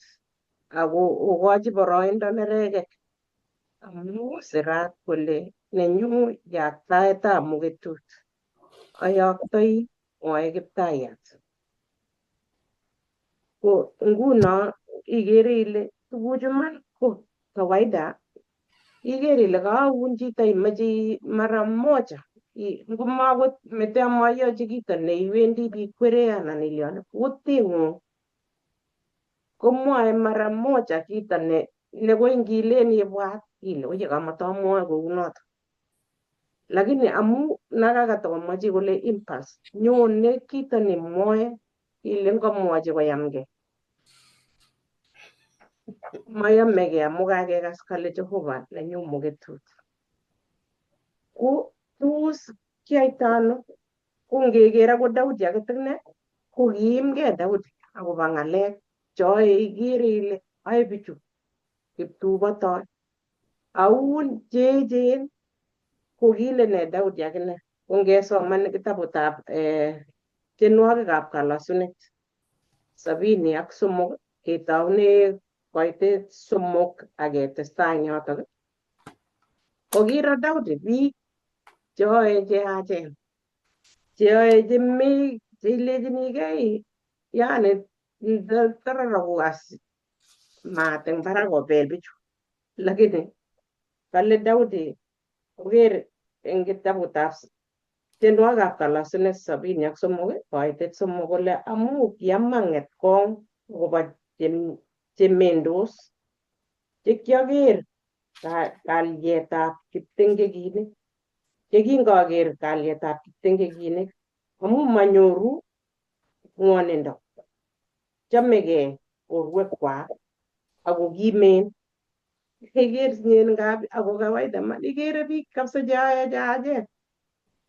ako okochi boroindo nerekek amu sirat kole nenyu yaktaetab muketut ayoktoi mwoe Kiptayat. Ko nguno ikere ile tuguchu man ko kawaida ikere ile kaun chito imoche mara moja ngomakot mete amayochi kito neiwendi bikwere anan ilione kuting'ung komwoe mara moja kito nekoi ngilen ibwat ile oye kamatamwoe kounoto. Lakini amu nakakatakomwa chi kole impulse nyone kito nemwoe ile ngomwochi koyamgei. Mayamegei amu kakekas kale Jehova nenyu muketut. Ko tos kiyaita ano? Ko ngeker akot Daudi aketukne ko kiimgei Daudi akobo ng'alek choe ikere ile ae bichu kiptubotoi. Aun cheechen ko kile ne Daudi akine. Ko ngesoman kitabutab tienwogikab kalosunet 73 ketoune koitet 3 ak ketestai eng yotok. Ko kiro Daudi biik cheyoe cheyachen, cheyoe chemi cheilechinigei yani tororokukas maat eng barak kobel bichu. Lakini kale Daudi koker eng kitabutab tienwogikab kalosunet 73 koitet 3 kole amu kiama ng'etkong akobo chemendos chekioker kalyetab kiptengekinik chekingoker kalyetab kiptengekinik amu manyoru ng'wonindo chomegei borwekwak ako kimen. Iker sinye ngap ako kawaida man ikere biik kabisa cheyoe cheyachen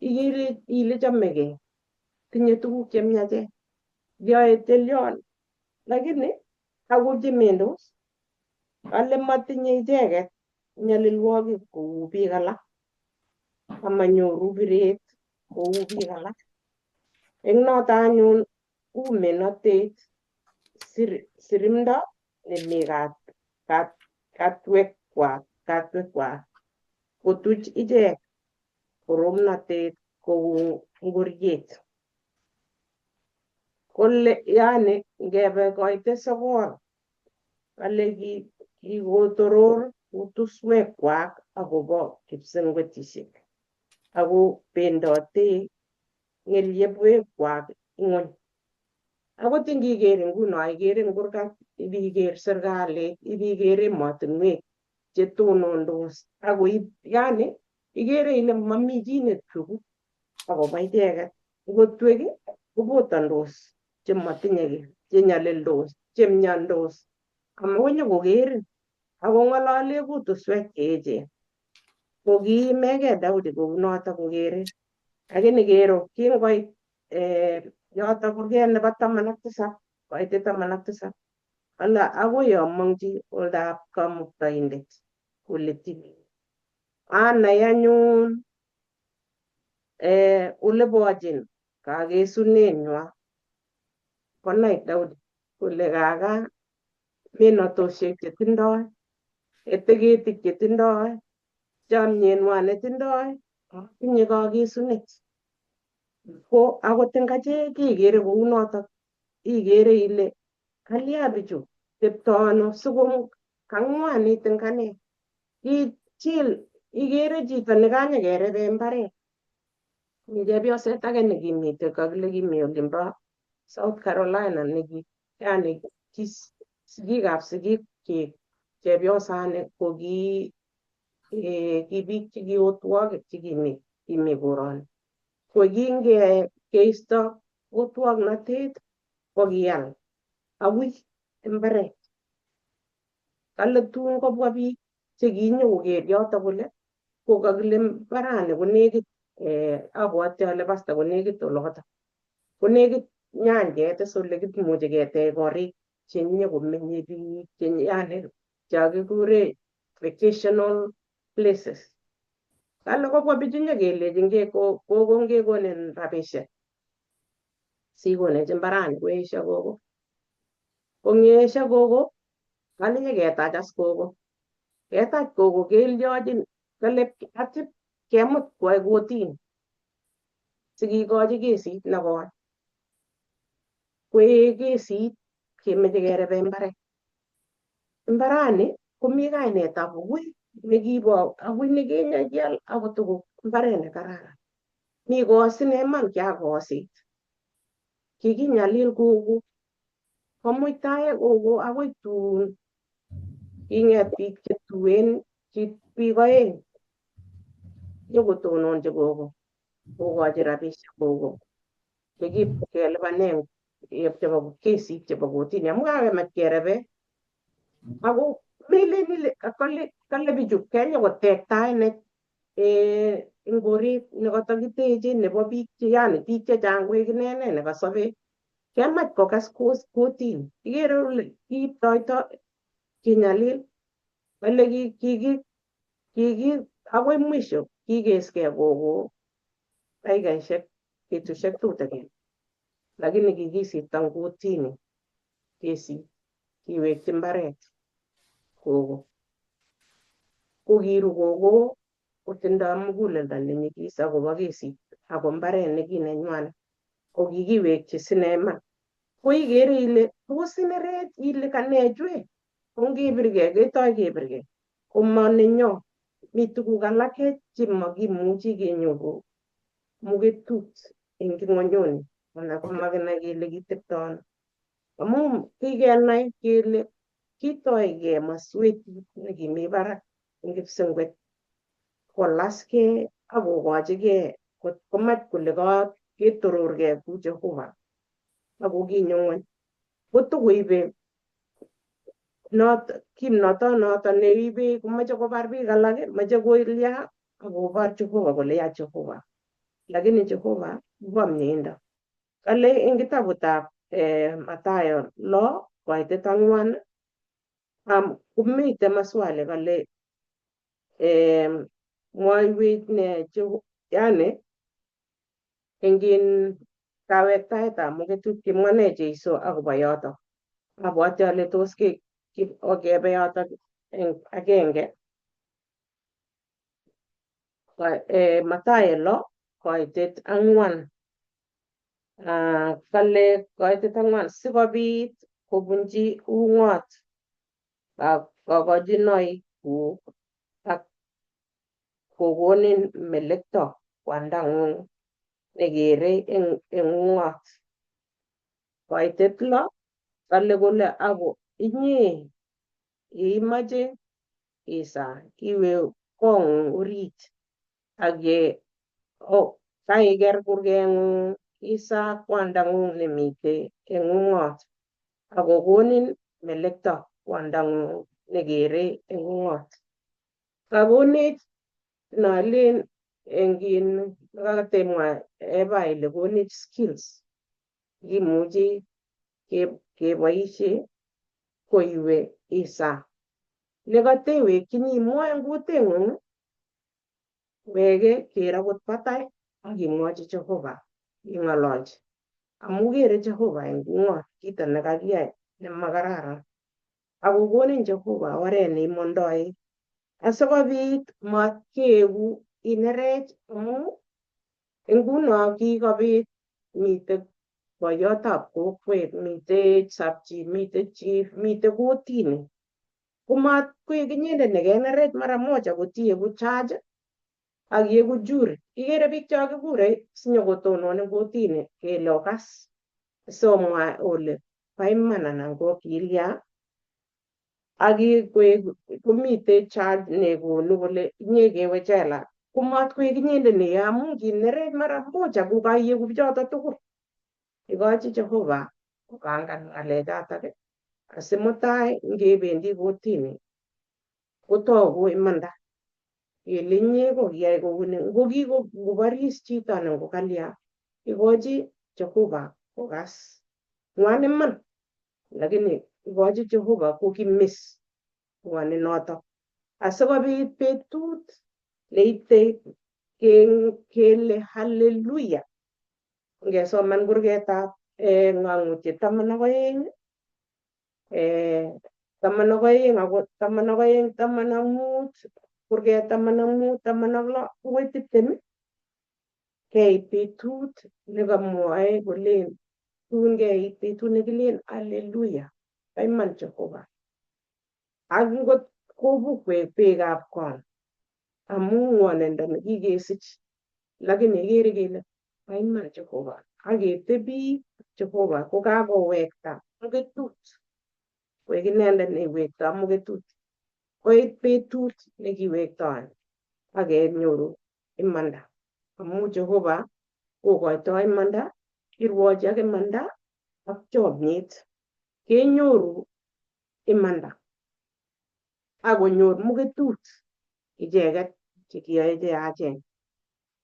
ikere ile chomegei tinye tuguk chemiachen yoe chelyon lakini ako chemendos kale matinye icheket nyalilwogik kou biik alak amanyoru biret kou biik alak. Eng noto anyun uu menotet sirimdo nemi katwekwak kotuch ichek koromnotet kou ngoriet. Kole yani ngebe koite 9 kale kikotoror kutuswekwak akobo kipsengwetisiek ako bendote ng'elyebwekwak ng'wony. Akot ingiker nguno ikere eng kurgat ibiker serikalit ibiker emotinwek chetonondos akoib yani ikere ile mami chi netweku akobo icheket. Ngotwek kobotondos chemotinye kiy, chenyalildos, chemyondos amakoi nyokokerin akong'olole kutuswek cheechen. Ko kiimegei Daudi kounoto kokere. Lakini kero kingoit yoto kurget nebo 17 koitet 17 kale akoi among'chi oldab kamuktaindet ole tilil. Anai anyun olebochin kakesunenwa. Konai Daudi kole kaka minotosiek chetindoi, eteketik chetindoi, chomyenwa netindoi, atinye kakesunet. Ko akot eng achek kekere kounotok, ikere ile kalya bichu tepto ano siko kang'wanit eng ane. Kichil ikere chito nekanyekerebe mbaret. Mi chepyoset age nekimite kakile kimi olimbo South Carolina neki yani ki sigikab sigikchik chepyosani ko ki ki biik chekiotwogik chekimi kimi koroni. Ko kingeisto otwoknotet ko kial agui mbaret. Kale tun kobwa biik chekinyokoker yoto kole ko kakile mbarani konekit abwati ale pasta konekit oloto. Konekit nyanjet is ole kimuche ketech korik chenyokomenye biik che yani chokikure vacational places. Kale kobwa bichu nyokelechin kogo ngekonin rabisiek sikonech mbarani koesio kogo. Ko ng'esio kogo kale nyeketach as kogo. Ketach kogo kelyochin kale atip kemut kwo kotini sikikochi kesit nekoi. Koek kesit kemeche kerebe mbaret. Mbarani komi kainetab agui nekibo agui nekinye kial akotoko mbaret nekararan. Mi kosine iman kiakosit. Kikinyalil kogo, komuitae kogo akoi tun king'et biik chetuen biik oeng nyokotononchi kogo kokochi rabisiek kogo chekipkelipanen chebo kesit chebo kotini amu kakemach kerebe ako melen ile kale bichu kenyokotektaenech eng koret nekatokiteche nebo biik che yani biik chechang koek inenen nekasobe kemach kokas kotini ikere ole kiiptoito kinyalil kale kiki akoi mwisho kikeskei kogo dakikaishek betusiek tutikin lakini kikisipto eng kotini kesit kiwekchi mbaret kogo. Ko kiru kogo kotindoi muguleldo nenyigis akobo kesit ako mbaret nekinenywanet ko kikiwekchi sine iman. Ko ikere ile tos inerech ile kanechwe ko ngepirkei ketoi kepirkei komanenyo. Mi tuguk alake chemakimuchi kenyoru muketut eng ng'onyuni anan komakinai kele kitepto ano. Amu kikenai kele kitoigei maswetit nekimi barak eng kipsengwet kolaskei akokochigei kot komach kole ketororgei ku Jehova ako kinyo ng'wony kotokoibe not kimnotonoto neibe komoche kobar biik alak moche kolya akobor Jehova kole ya Jehova lakini Jehova kobo mieindo. Kale eng kitabutab Mathayo 6:4 komite maswali kale mwoiwech ne yani eng kawektaetab muketut kimwa ne Jeiso akobo yoto. Abwati ale tos kebe yotok eng agenge Mathayo 6:4 kale 4 sikobit kobunji ung'ot kokochinoikuk ak kokonin melekto kwandang'ung nekere eng ung'ot. 6 kale kole ako inye yeimoche isaa iwe kong'ung orit ak ye kaiker kurgeng'ung isaa kwandang'ung nemite eng ung'ot akokonin melekto kwandang'ung nekere eng ung'ot. Kakonech nalen eng in nekatemwa Eva ile konech skills kimuchi keboishe koiwe isaa. Nekatewekchini imwoe eng kuting'ung Weke ker akot batai ak imwochi Jehova ing'ololchi amu kere Jehova eng ung'ot kito nekakiyai nemakararan akokonin Jehova oret neimondoe asikobit matkeeku inerech amu nguno kikobit mitei boiyotab kokwet, mitei sub-chief, mitei chief, mitei kotini. Komatkoek inyendet nekenerech mara moja kotieku judge ak ieku jury. Ikere biik cho kikure sinyokotonon eng kotini kele okas somwa ole bo iman anan ko kilya ak koek komitei charge nekonu kole inye kewe jela komatkoek inyendet neyoe amu kinerech mara moja kokaieku bichoto tugul. Ikochi Jehova kopangan ng'alechatak asimutai ngebendi kotini kotoku imanda kele inye kokiyai kouni ngokikoboris chito anan ko kalya ikochi Jehova kokas ng'wan iman lakini ikochi Jehova kokimis ng'waninotok asikobit betut neite kele haleluya ngesoman kurgetab ng'ang'utiet 12 12 ako 12 15 kurget 15 16 akoi 20 keit betut nekamwoe kolen tun keit betut nekilen aleluya kaiman Jehova ak ngot kobukwek beekab kong amu ng'wonindo nekikesich lakini ikere kele kaiman Jehova ak ketebi Jehova kokakowekta muketut koek inendet neiwektoi muketut koit betut nekiwektoi ak kenyoru imanda amu Jehova kokoitoi imanda irwochi ak imanda ak chomyet kenyoru imanda ak konyor muketut icheket chekiyoe cheyachen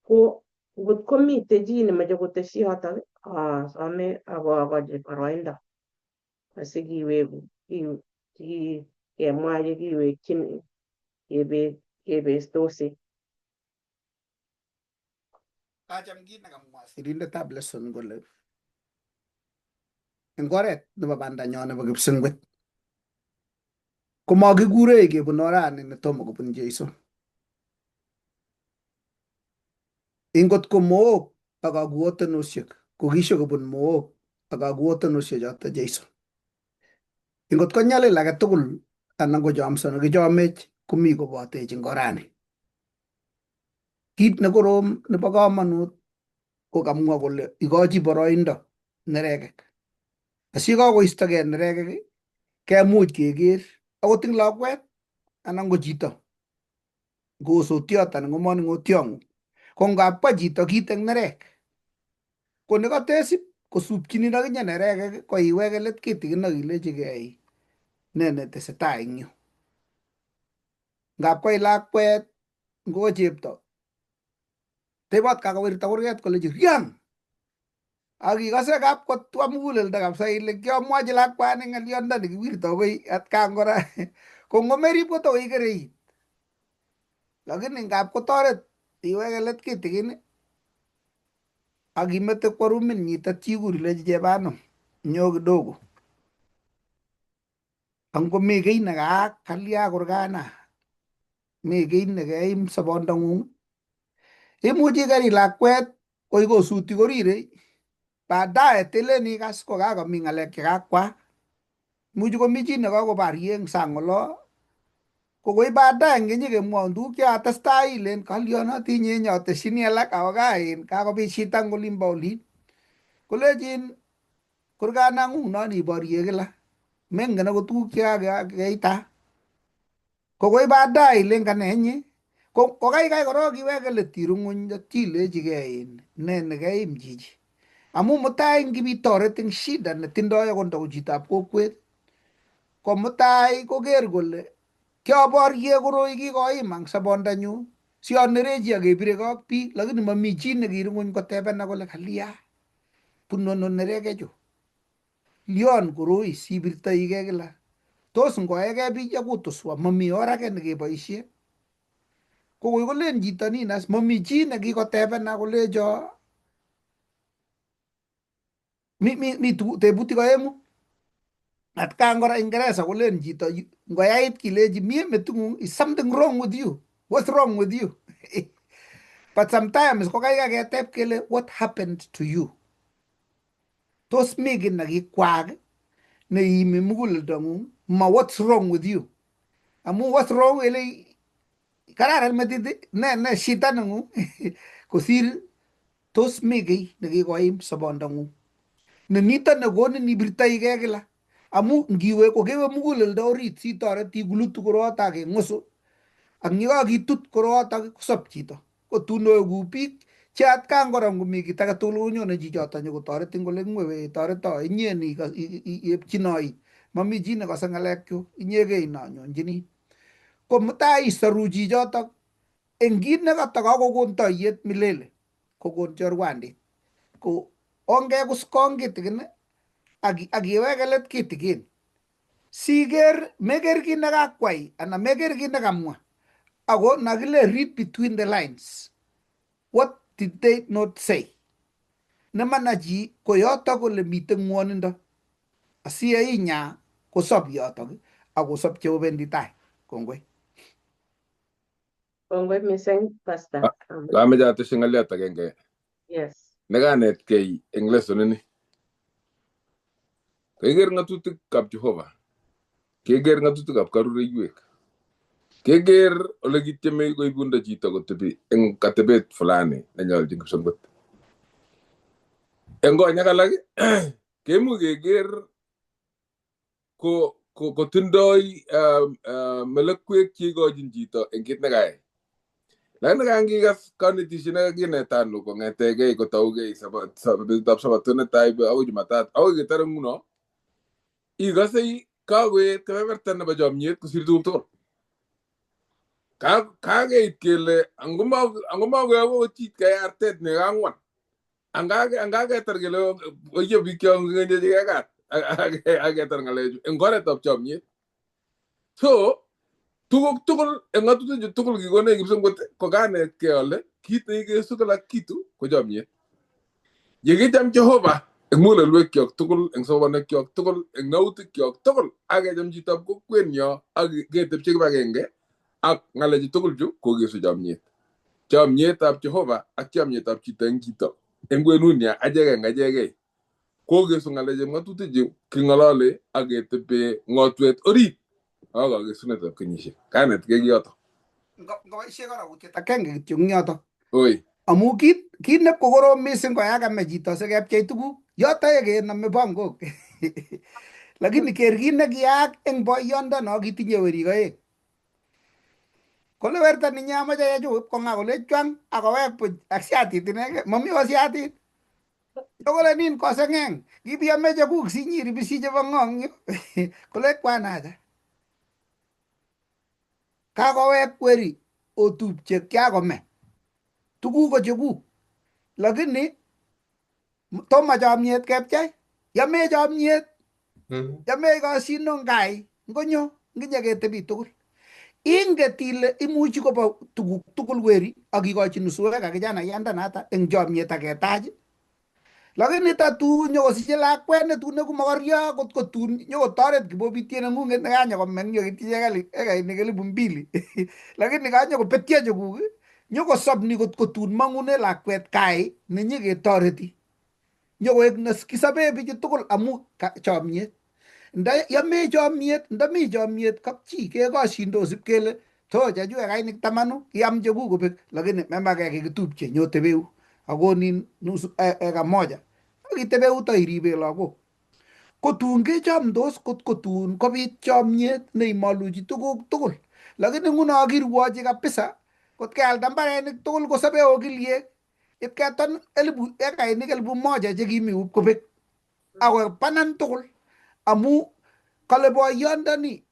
ko ngot komitei chi nemoche kotesyi yotok asome ak akochi boroindo asikiweku kemwa yekiwekchini kebestosi. Kacham kit nekamwa sirindetab lesson kole eng oret nebo bandanyon nebo kipsengwet komakikurech kebun orani netomo kobun Jesu. Ingot ko mook ak kakuotenosiek kokishe kobun mook ak kakuotenosiek choto Jesu. Ingot ko nyalil age tugul anan ko chomso nekichomech komi kobotech eng orani. Kit nekorom nebo komonut ko kamwa kole ikochi boroindo nerekek. Asikakoistogei nerekek kemuch keker akot eng lakwet anan ko chito ngo osotiot anan ko manung'otiong'ung. Ko ngap kwa chito kit eng nerek ko nekatesip kosupchinin akinye nerekek ko iweke let kitikin ak ilechigei ne netesetai eng yu. Ngap kwai lakwet ngo ko chepto tebot kakowirta kurget kolechi riang ak ikose kapkotwa muguleldo kabisa ile kiamwachi lakwani ng'oliondo nekiwirto koi atkan kora ko ngomerib koto ikereit lakini ngap kotoret iweke let kitikin ak imete kwo rumit nyi tatya ikur ilechi chebanum nyo kidogo angomi kiy nekaak kalya kurgana mi kiy nekeim sobondong'ung imuchi ikeri lakwet koi kosuti korirei baadaye telen ikas kokakomi ng'alek chekakwaak imuchi komi chi nekakobarie eng sang olo ko koi baadaye ngenyekemwoun tuguk chekatestai ilen kalyon atinye nyoteshini alak awo kaa in kakobit shida eng olimbo olin kolechin kurganang'ung non iborie kila mengen akot tuguk chekakeita ko koi baadaye ilen kane inye ko kokaikai korok iweke let iru ng'weny atya ilechigei in ne nekeim chichi amu mutai ngipitoret eng shida netindoi akot nda ko chitab kokwet ko mutai koker kole kioborie koroi kikoima eng sobondanyu sionerechi akebiregei ak biik lakini mami chi nekiru ng'weny kotebena kole kalya bunu ano nerekechu Lyon koroi sibirtoigei kila tos ngoegei biik yakutuswa mami or age nekeboisie. Ko koi kolen chito nin as mami chi nekikotebena kolecho mi tebutik aeng'u. Atkan kora Ingeresa kolen chito ngoyait kilechi mie meting'ung is something wrong with you. What's wrong with you? But sometimes ko kaikai keteb kele what happened to you? Tos mi kiy nekikwaak neimi muguleldong'ung ma what's wrong with you? Amu what's wrong ele kararan metit ne shida neng'ung kosir tos mi kiy nekikoim sobondong'ung. Ne nito nekonin ibirtoigei kila. Amu ngiwe kokewe muguleldo orit sitoret ikulutu korooto ak keng'usu ak yekakitut korooto kosop chito. Ko tun oeku biik che atkan kora ngomi kit age tugul konyone chichoto nyokotoretin kole ng'we we toreto inye ni iepchinoit. Mami chi nekose ng'alekchuk inyegei nonyonchini. Ko mutai isoru chichotok eng kit nekatokakokon toiyet milele kokon chorwandit. Ko ongekuskong kitikin ak iweke let kitikin. Siker meker kit nekakwai anan meker kit nekamwa. Ako nakile read between the lines. What did they not say? Nemana chi ko yotok kole miten ng'wonindo. Asiyeinya kosop yotok ak kosop cheobendi tai. Kongoi. Kongoi mising, Pastor. Kameche atesyi ng'olyot agenge Yes. nekanetkei eng lesson ini. Keker ng'atutikab Jehova, keker ng'atutikab karureiwek, keker ole kityeme koibundo chito kotebi eng atebet fulani nenyoljin kipsomgot. Eng konyek alak kemuch keker ko kotindoi melekwek cheikochin chito eng kit nekayai. Lakini kangikas konetisiet nekakinetan kong'etegei kotougei betutab sabato netai akoi Jumatatu akoi ketare nguno ikose kakoet kebeberta nebo chomyet kosir tuguk tugul. Kakeit kele angomakoyoku kochitkei artet nekang'wan angaketar kele oye bikyok ng'enchechikei kat aketar ng'alechu eng oretab chomyet. So tuguk tugul eng ng'atutichu tugul kikonech kipsomgot ko kanetkei ale kit nekikesu kila kitu ko chomyet. Yekicham Jehova eng mugulelwekyok tugul, eng sobonwekyok tugul, eng nautikyok tugul, ak kecham chitab kokwenyo ak ketepche kibagenge ak ng'alechu tugul chu kokesu chomyet. Chomyetab Jehova ak chomyetab chito eng chito eng kwenunya achek eng achekei. Kokesu ng'alechu ng'atutichu king'olole ak ketebe ng'otwet orit ak kakesunetab kenyisiek. Kanetkei kiyoto. Ngoboisie kora utiet agenge kityo eng yoto. Oi. Amu kit nepkokorom mising ko yakame chito sikepchei tuguk yoto kenome pangok. Lakini ker kit nekiyaak eng boyondo no kitinye werik oeng. Kole werto ninye amoche chechuk ipkong'a kole chwang akowek buch ak siatit inegei mami ko siatit. Kole nin koseng'eng kibiame chekuk sinyiribisi chebo ng'ong yu. Kole kwanacha. Kakowek weri otupche kiakome. Tuguk ko chekuk. Lakini tomo chomyet kepchei. Yame chomyet, yame koshino ngai, ngonyo nginyeketebi tugul. Inget ile imuchi kobo tuguk tugul weri ak ikochi nusuek ak kijanaiyanda nata eng chomyet ak ketach. Lakini tatun nyokosiche lakwet netun neku mokoryo kot kotun nyokotoret kibobitiet neng'ung'et nekanyokomeng nyokitinye ekainik 2000. Lakini kanyokobetyo chekuk nyokosobni kot kotun mang'une lakwet kai nenyeketoreti. Nyokoek kisobe bichu tugul amu chomyet. Nda yame chomyet, ndami chomyet kapchi kekoshindos ip kele to chechu ekainik 10 kiam chekuk kobek lakini memake kikitupche nyotebeu akonin nusu eka moja ak itebeu iribe lagok. Ko tun kechomdos kot kotun kobit chomyet neimoluchi tuguk tugul. Lakini nguno kirwochi kabisa kot kealda mbarenik tugul kosobe okiliek ipketon ekainik 1000 chekimi kobek ako banan tugul amu kale boyondoni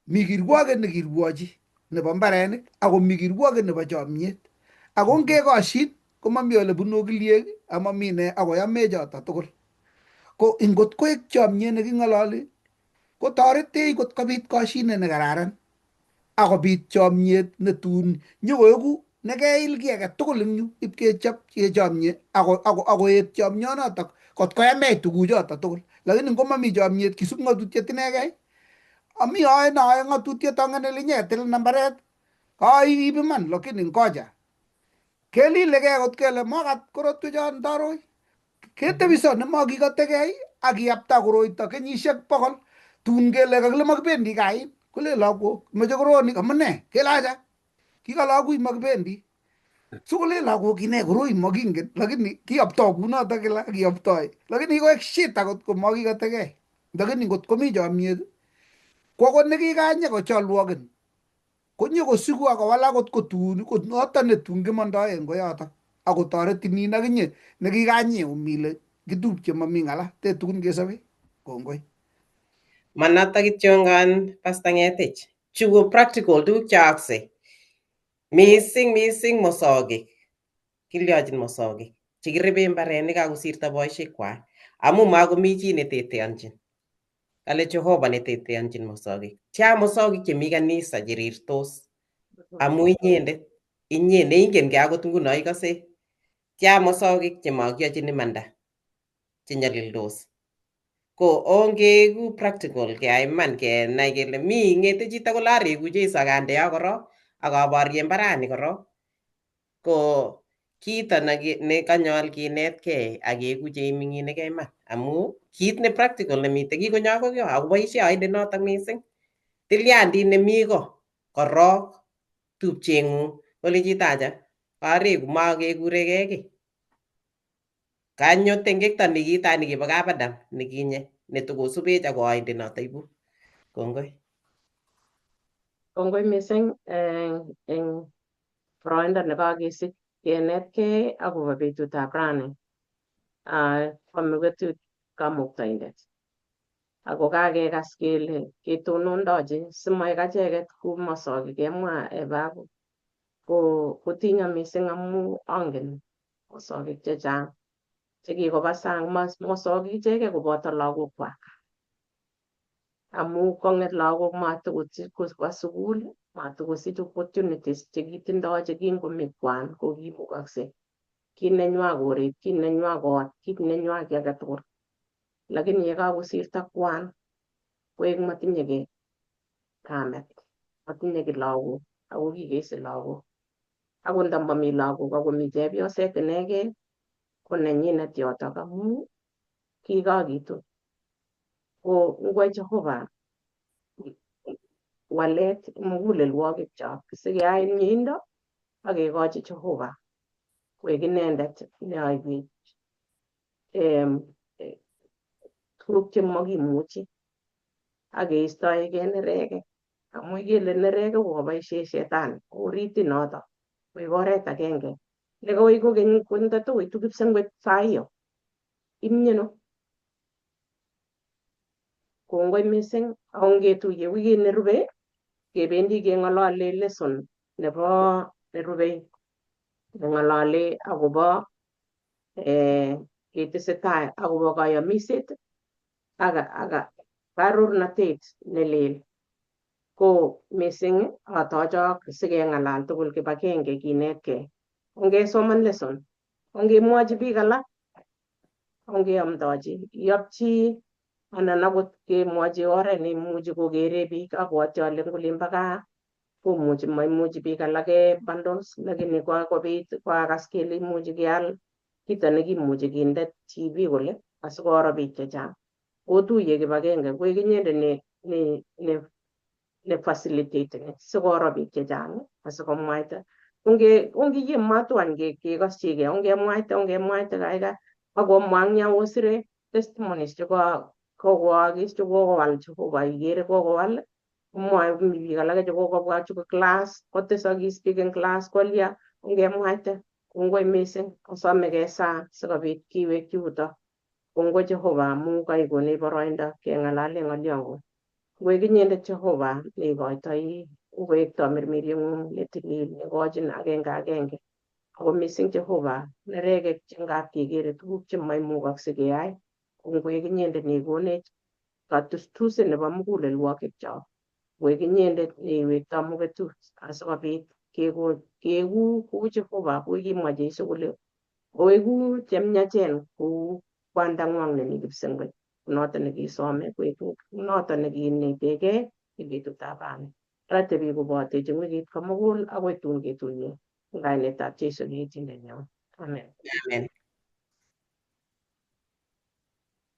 mi kirwoket nekirwochi nebo mbarenik ako mi kirwoket nebo chomyet. Ako ngekoshin komami ole bunu okiliek amami ne akoyamech choto tugul. Ko ingot koek chomyet neking'ololi kotoretech kot kobit koshinet nekararan. Akobit chomyet netun nyokoeku nekeil kiy age tugul eng yu ipkechop kechomye akoet chomyonotok kot koyamech tuguchoto tugul. Lakini ngomami chomyet kisup ng'atutiet inegei ami oe noe ng'atutiet angen ile nyetil mbaret aiib iman lakini ngoja kelilegei kot kele mokat korotwechon toroi ketebiso nemakikotegei ak kiyapta koroito kenyisiek 100 tun kele kakile makibendi kain kole lagok moche koroni amune kele acha kikalakuy makibendi sikolen lagok ine koroi makingen lakini kiyoptoi kunotok kila kiyoptoi lakini kikoek shida kot komakikotegei lakini ngot komi chomiet ko akot nekikanye kocholwokin konyokosiku akowal akot kotun ko noton netun kimondoi en koyotok akotoretin in akinye nekikanyeum ile kitupche mami ng'ala te tugun kesobe kongoi. Manoto kityongan Pastor Ngetich. Chu ko practical tuguk cheyookse. Mising mising mosogik. Kilyochin mosogik chekiribe mbarenik akosirto boisiekwak amu makomi chi neteteonchin. Kale Jehova neteteonchin mosogik. Tia mosogik chemi kanisa cherirtos amu inyendet inye neingen kei akot nguno ikose. Tia mosogik chemakiyochin imanda chenyalildos. Ko ongeku practical keyai iman kenai kele mi ng'ete chito kole areku Jesu akandeok korok ak aborye mbarani korok. Ko kito ne kanyol kinetkei ak keeku cheiming'inigei iman amu kit ne practical nemite kikonyo akoi yo akoboisie oindet notok mising. Tilyandit nemi ko korok tupcheng'ung kole chito acha kareku makekuregei kiy. Kanyo tengekto nikitai nikibo kap Adam nikinye netokosubech ako oindet noto ibu. Kongoi. Kongoi mising eng boroindo nekakesich kenetkei akobo betutab rani. Kwame betut kamuktaindet. Ako kakekas kele ketonondochi simoik acheket ku mosogik kemwa babu ko kotinyo mising amu angen mosogik chechang chekikoba sang mosogik ichekei koboto lagokwak amu kong'et lagok matokosich sukul matokosich opportunities chekitindoi chekingomi kwan kokimukokse kit nenywa koret kit nenywa kot kit nenywa kiy age tugul lakini yekakosirto kwan koek matinye kiy kamet matinye kiy lagok ako kikesich lagok akot ndamami lagok akomi chepyoset inegei ko nenyinet yotok amu kikakitun ko ngwai Jehova walet mugulelwogikchok sikeyai mieindo akekochi Jehova koek inendet neyoiwech tuguk chemakimuchi akeistoegei neregek amu ikele neregek kokaboisie shetani oritit notok koek oret agenge nekoi kokeny kondatokoitu kipsengwet saiyo imyeno. Kongoi mising ako ngetuiye wikit nerube kebendi keng'olole lesson nebo nerube neng'olole akobo ketesetai akobo kayomiset ak arornatet nelel. Ko mising atochok sikeng'alal tugul kibagenge kinetkei. Ongesoman lesson, ongemwochi biik alak, ongeamdochi, iyopchi anan akot kemwochi oret neimuchi kokere biik abwoti ale eng olimbo gaa komuchi maimuchi biik alake bundles lakini kokobit koakas kele imuchi keal kito nekimuchi kinde TV kole asikoro biik chechang. Otuiye kibagenge koek inyendet ne facilitate sikoro biik chechang asikomwaita. Ongiyematu any kekoschigei ongemwaite ongemwaite kaikai akomwa ang osire testimonies chekokoakis chekokowal Jehova ikere kokowal komwoe mi biik alake chekokobwa chuko class kotesokis biik eng class kolya ongemwaite. Kongoi mising asome kesaa sikobit kiwekyi yutok. Kongoi Jehova amu kaikonech boroindo keng'alale ng'olyong'ung. Ngoek inyendet Jehova neikoitoi ngoek tamirmirieng'ung netilil nekochin agenge agenge. Ako mising Jehova neregek che ngap kekere tuguk chemaimukokse keyai ko ngoek inyendet neikonech katustuset nebo mugulelwogikchok. Koek inyendet neiwektoi muketut asikobit keku kou Jehova kou kimwa Jesu kole oeku chemiachen kou kwandang'wang nemi kipsengwet. Noton nekisome koek noton nekinetegei eng betutab rani. Ratebi kobotech eng wikit komugul akoi tun ketuiye eng kainetab Jesu kiitindenyon. Amen. Amen.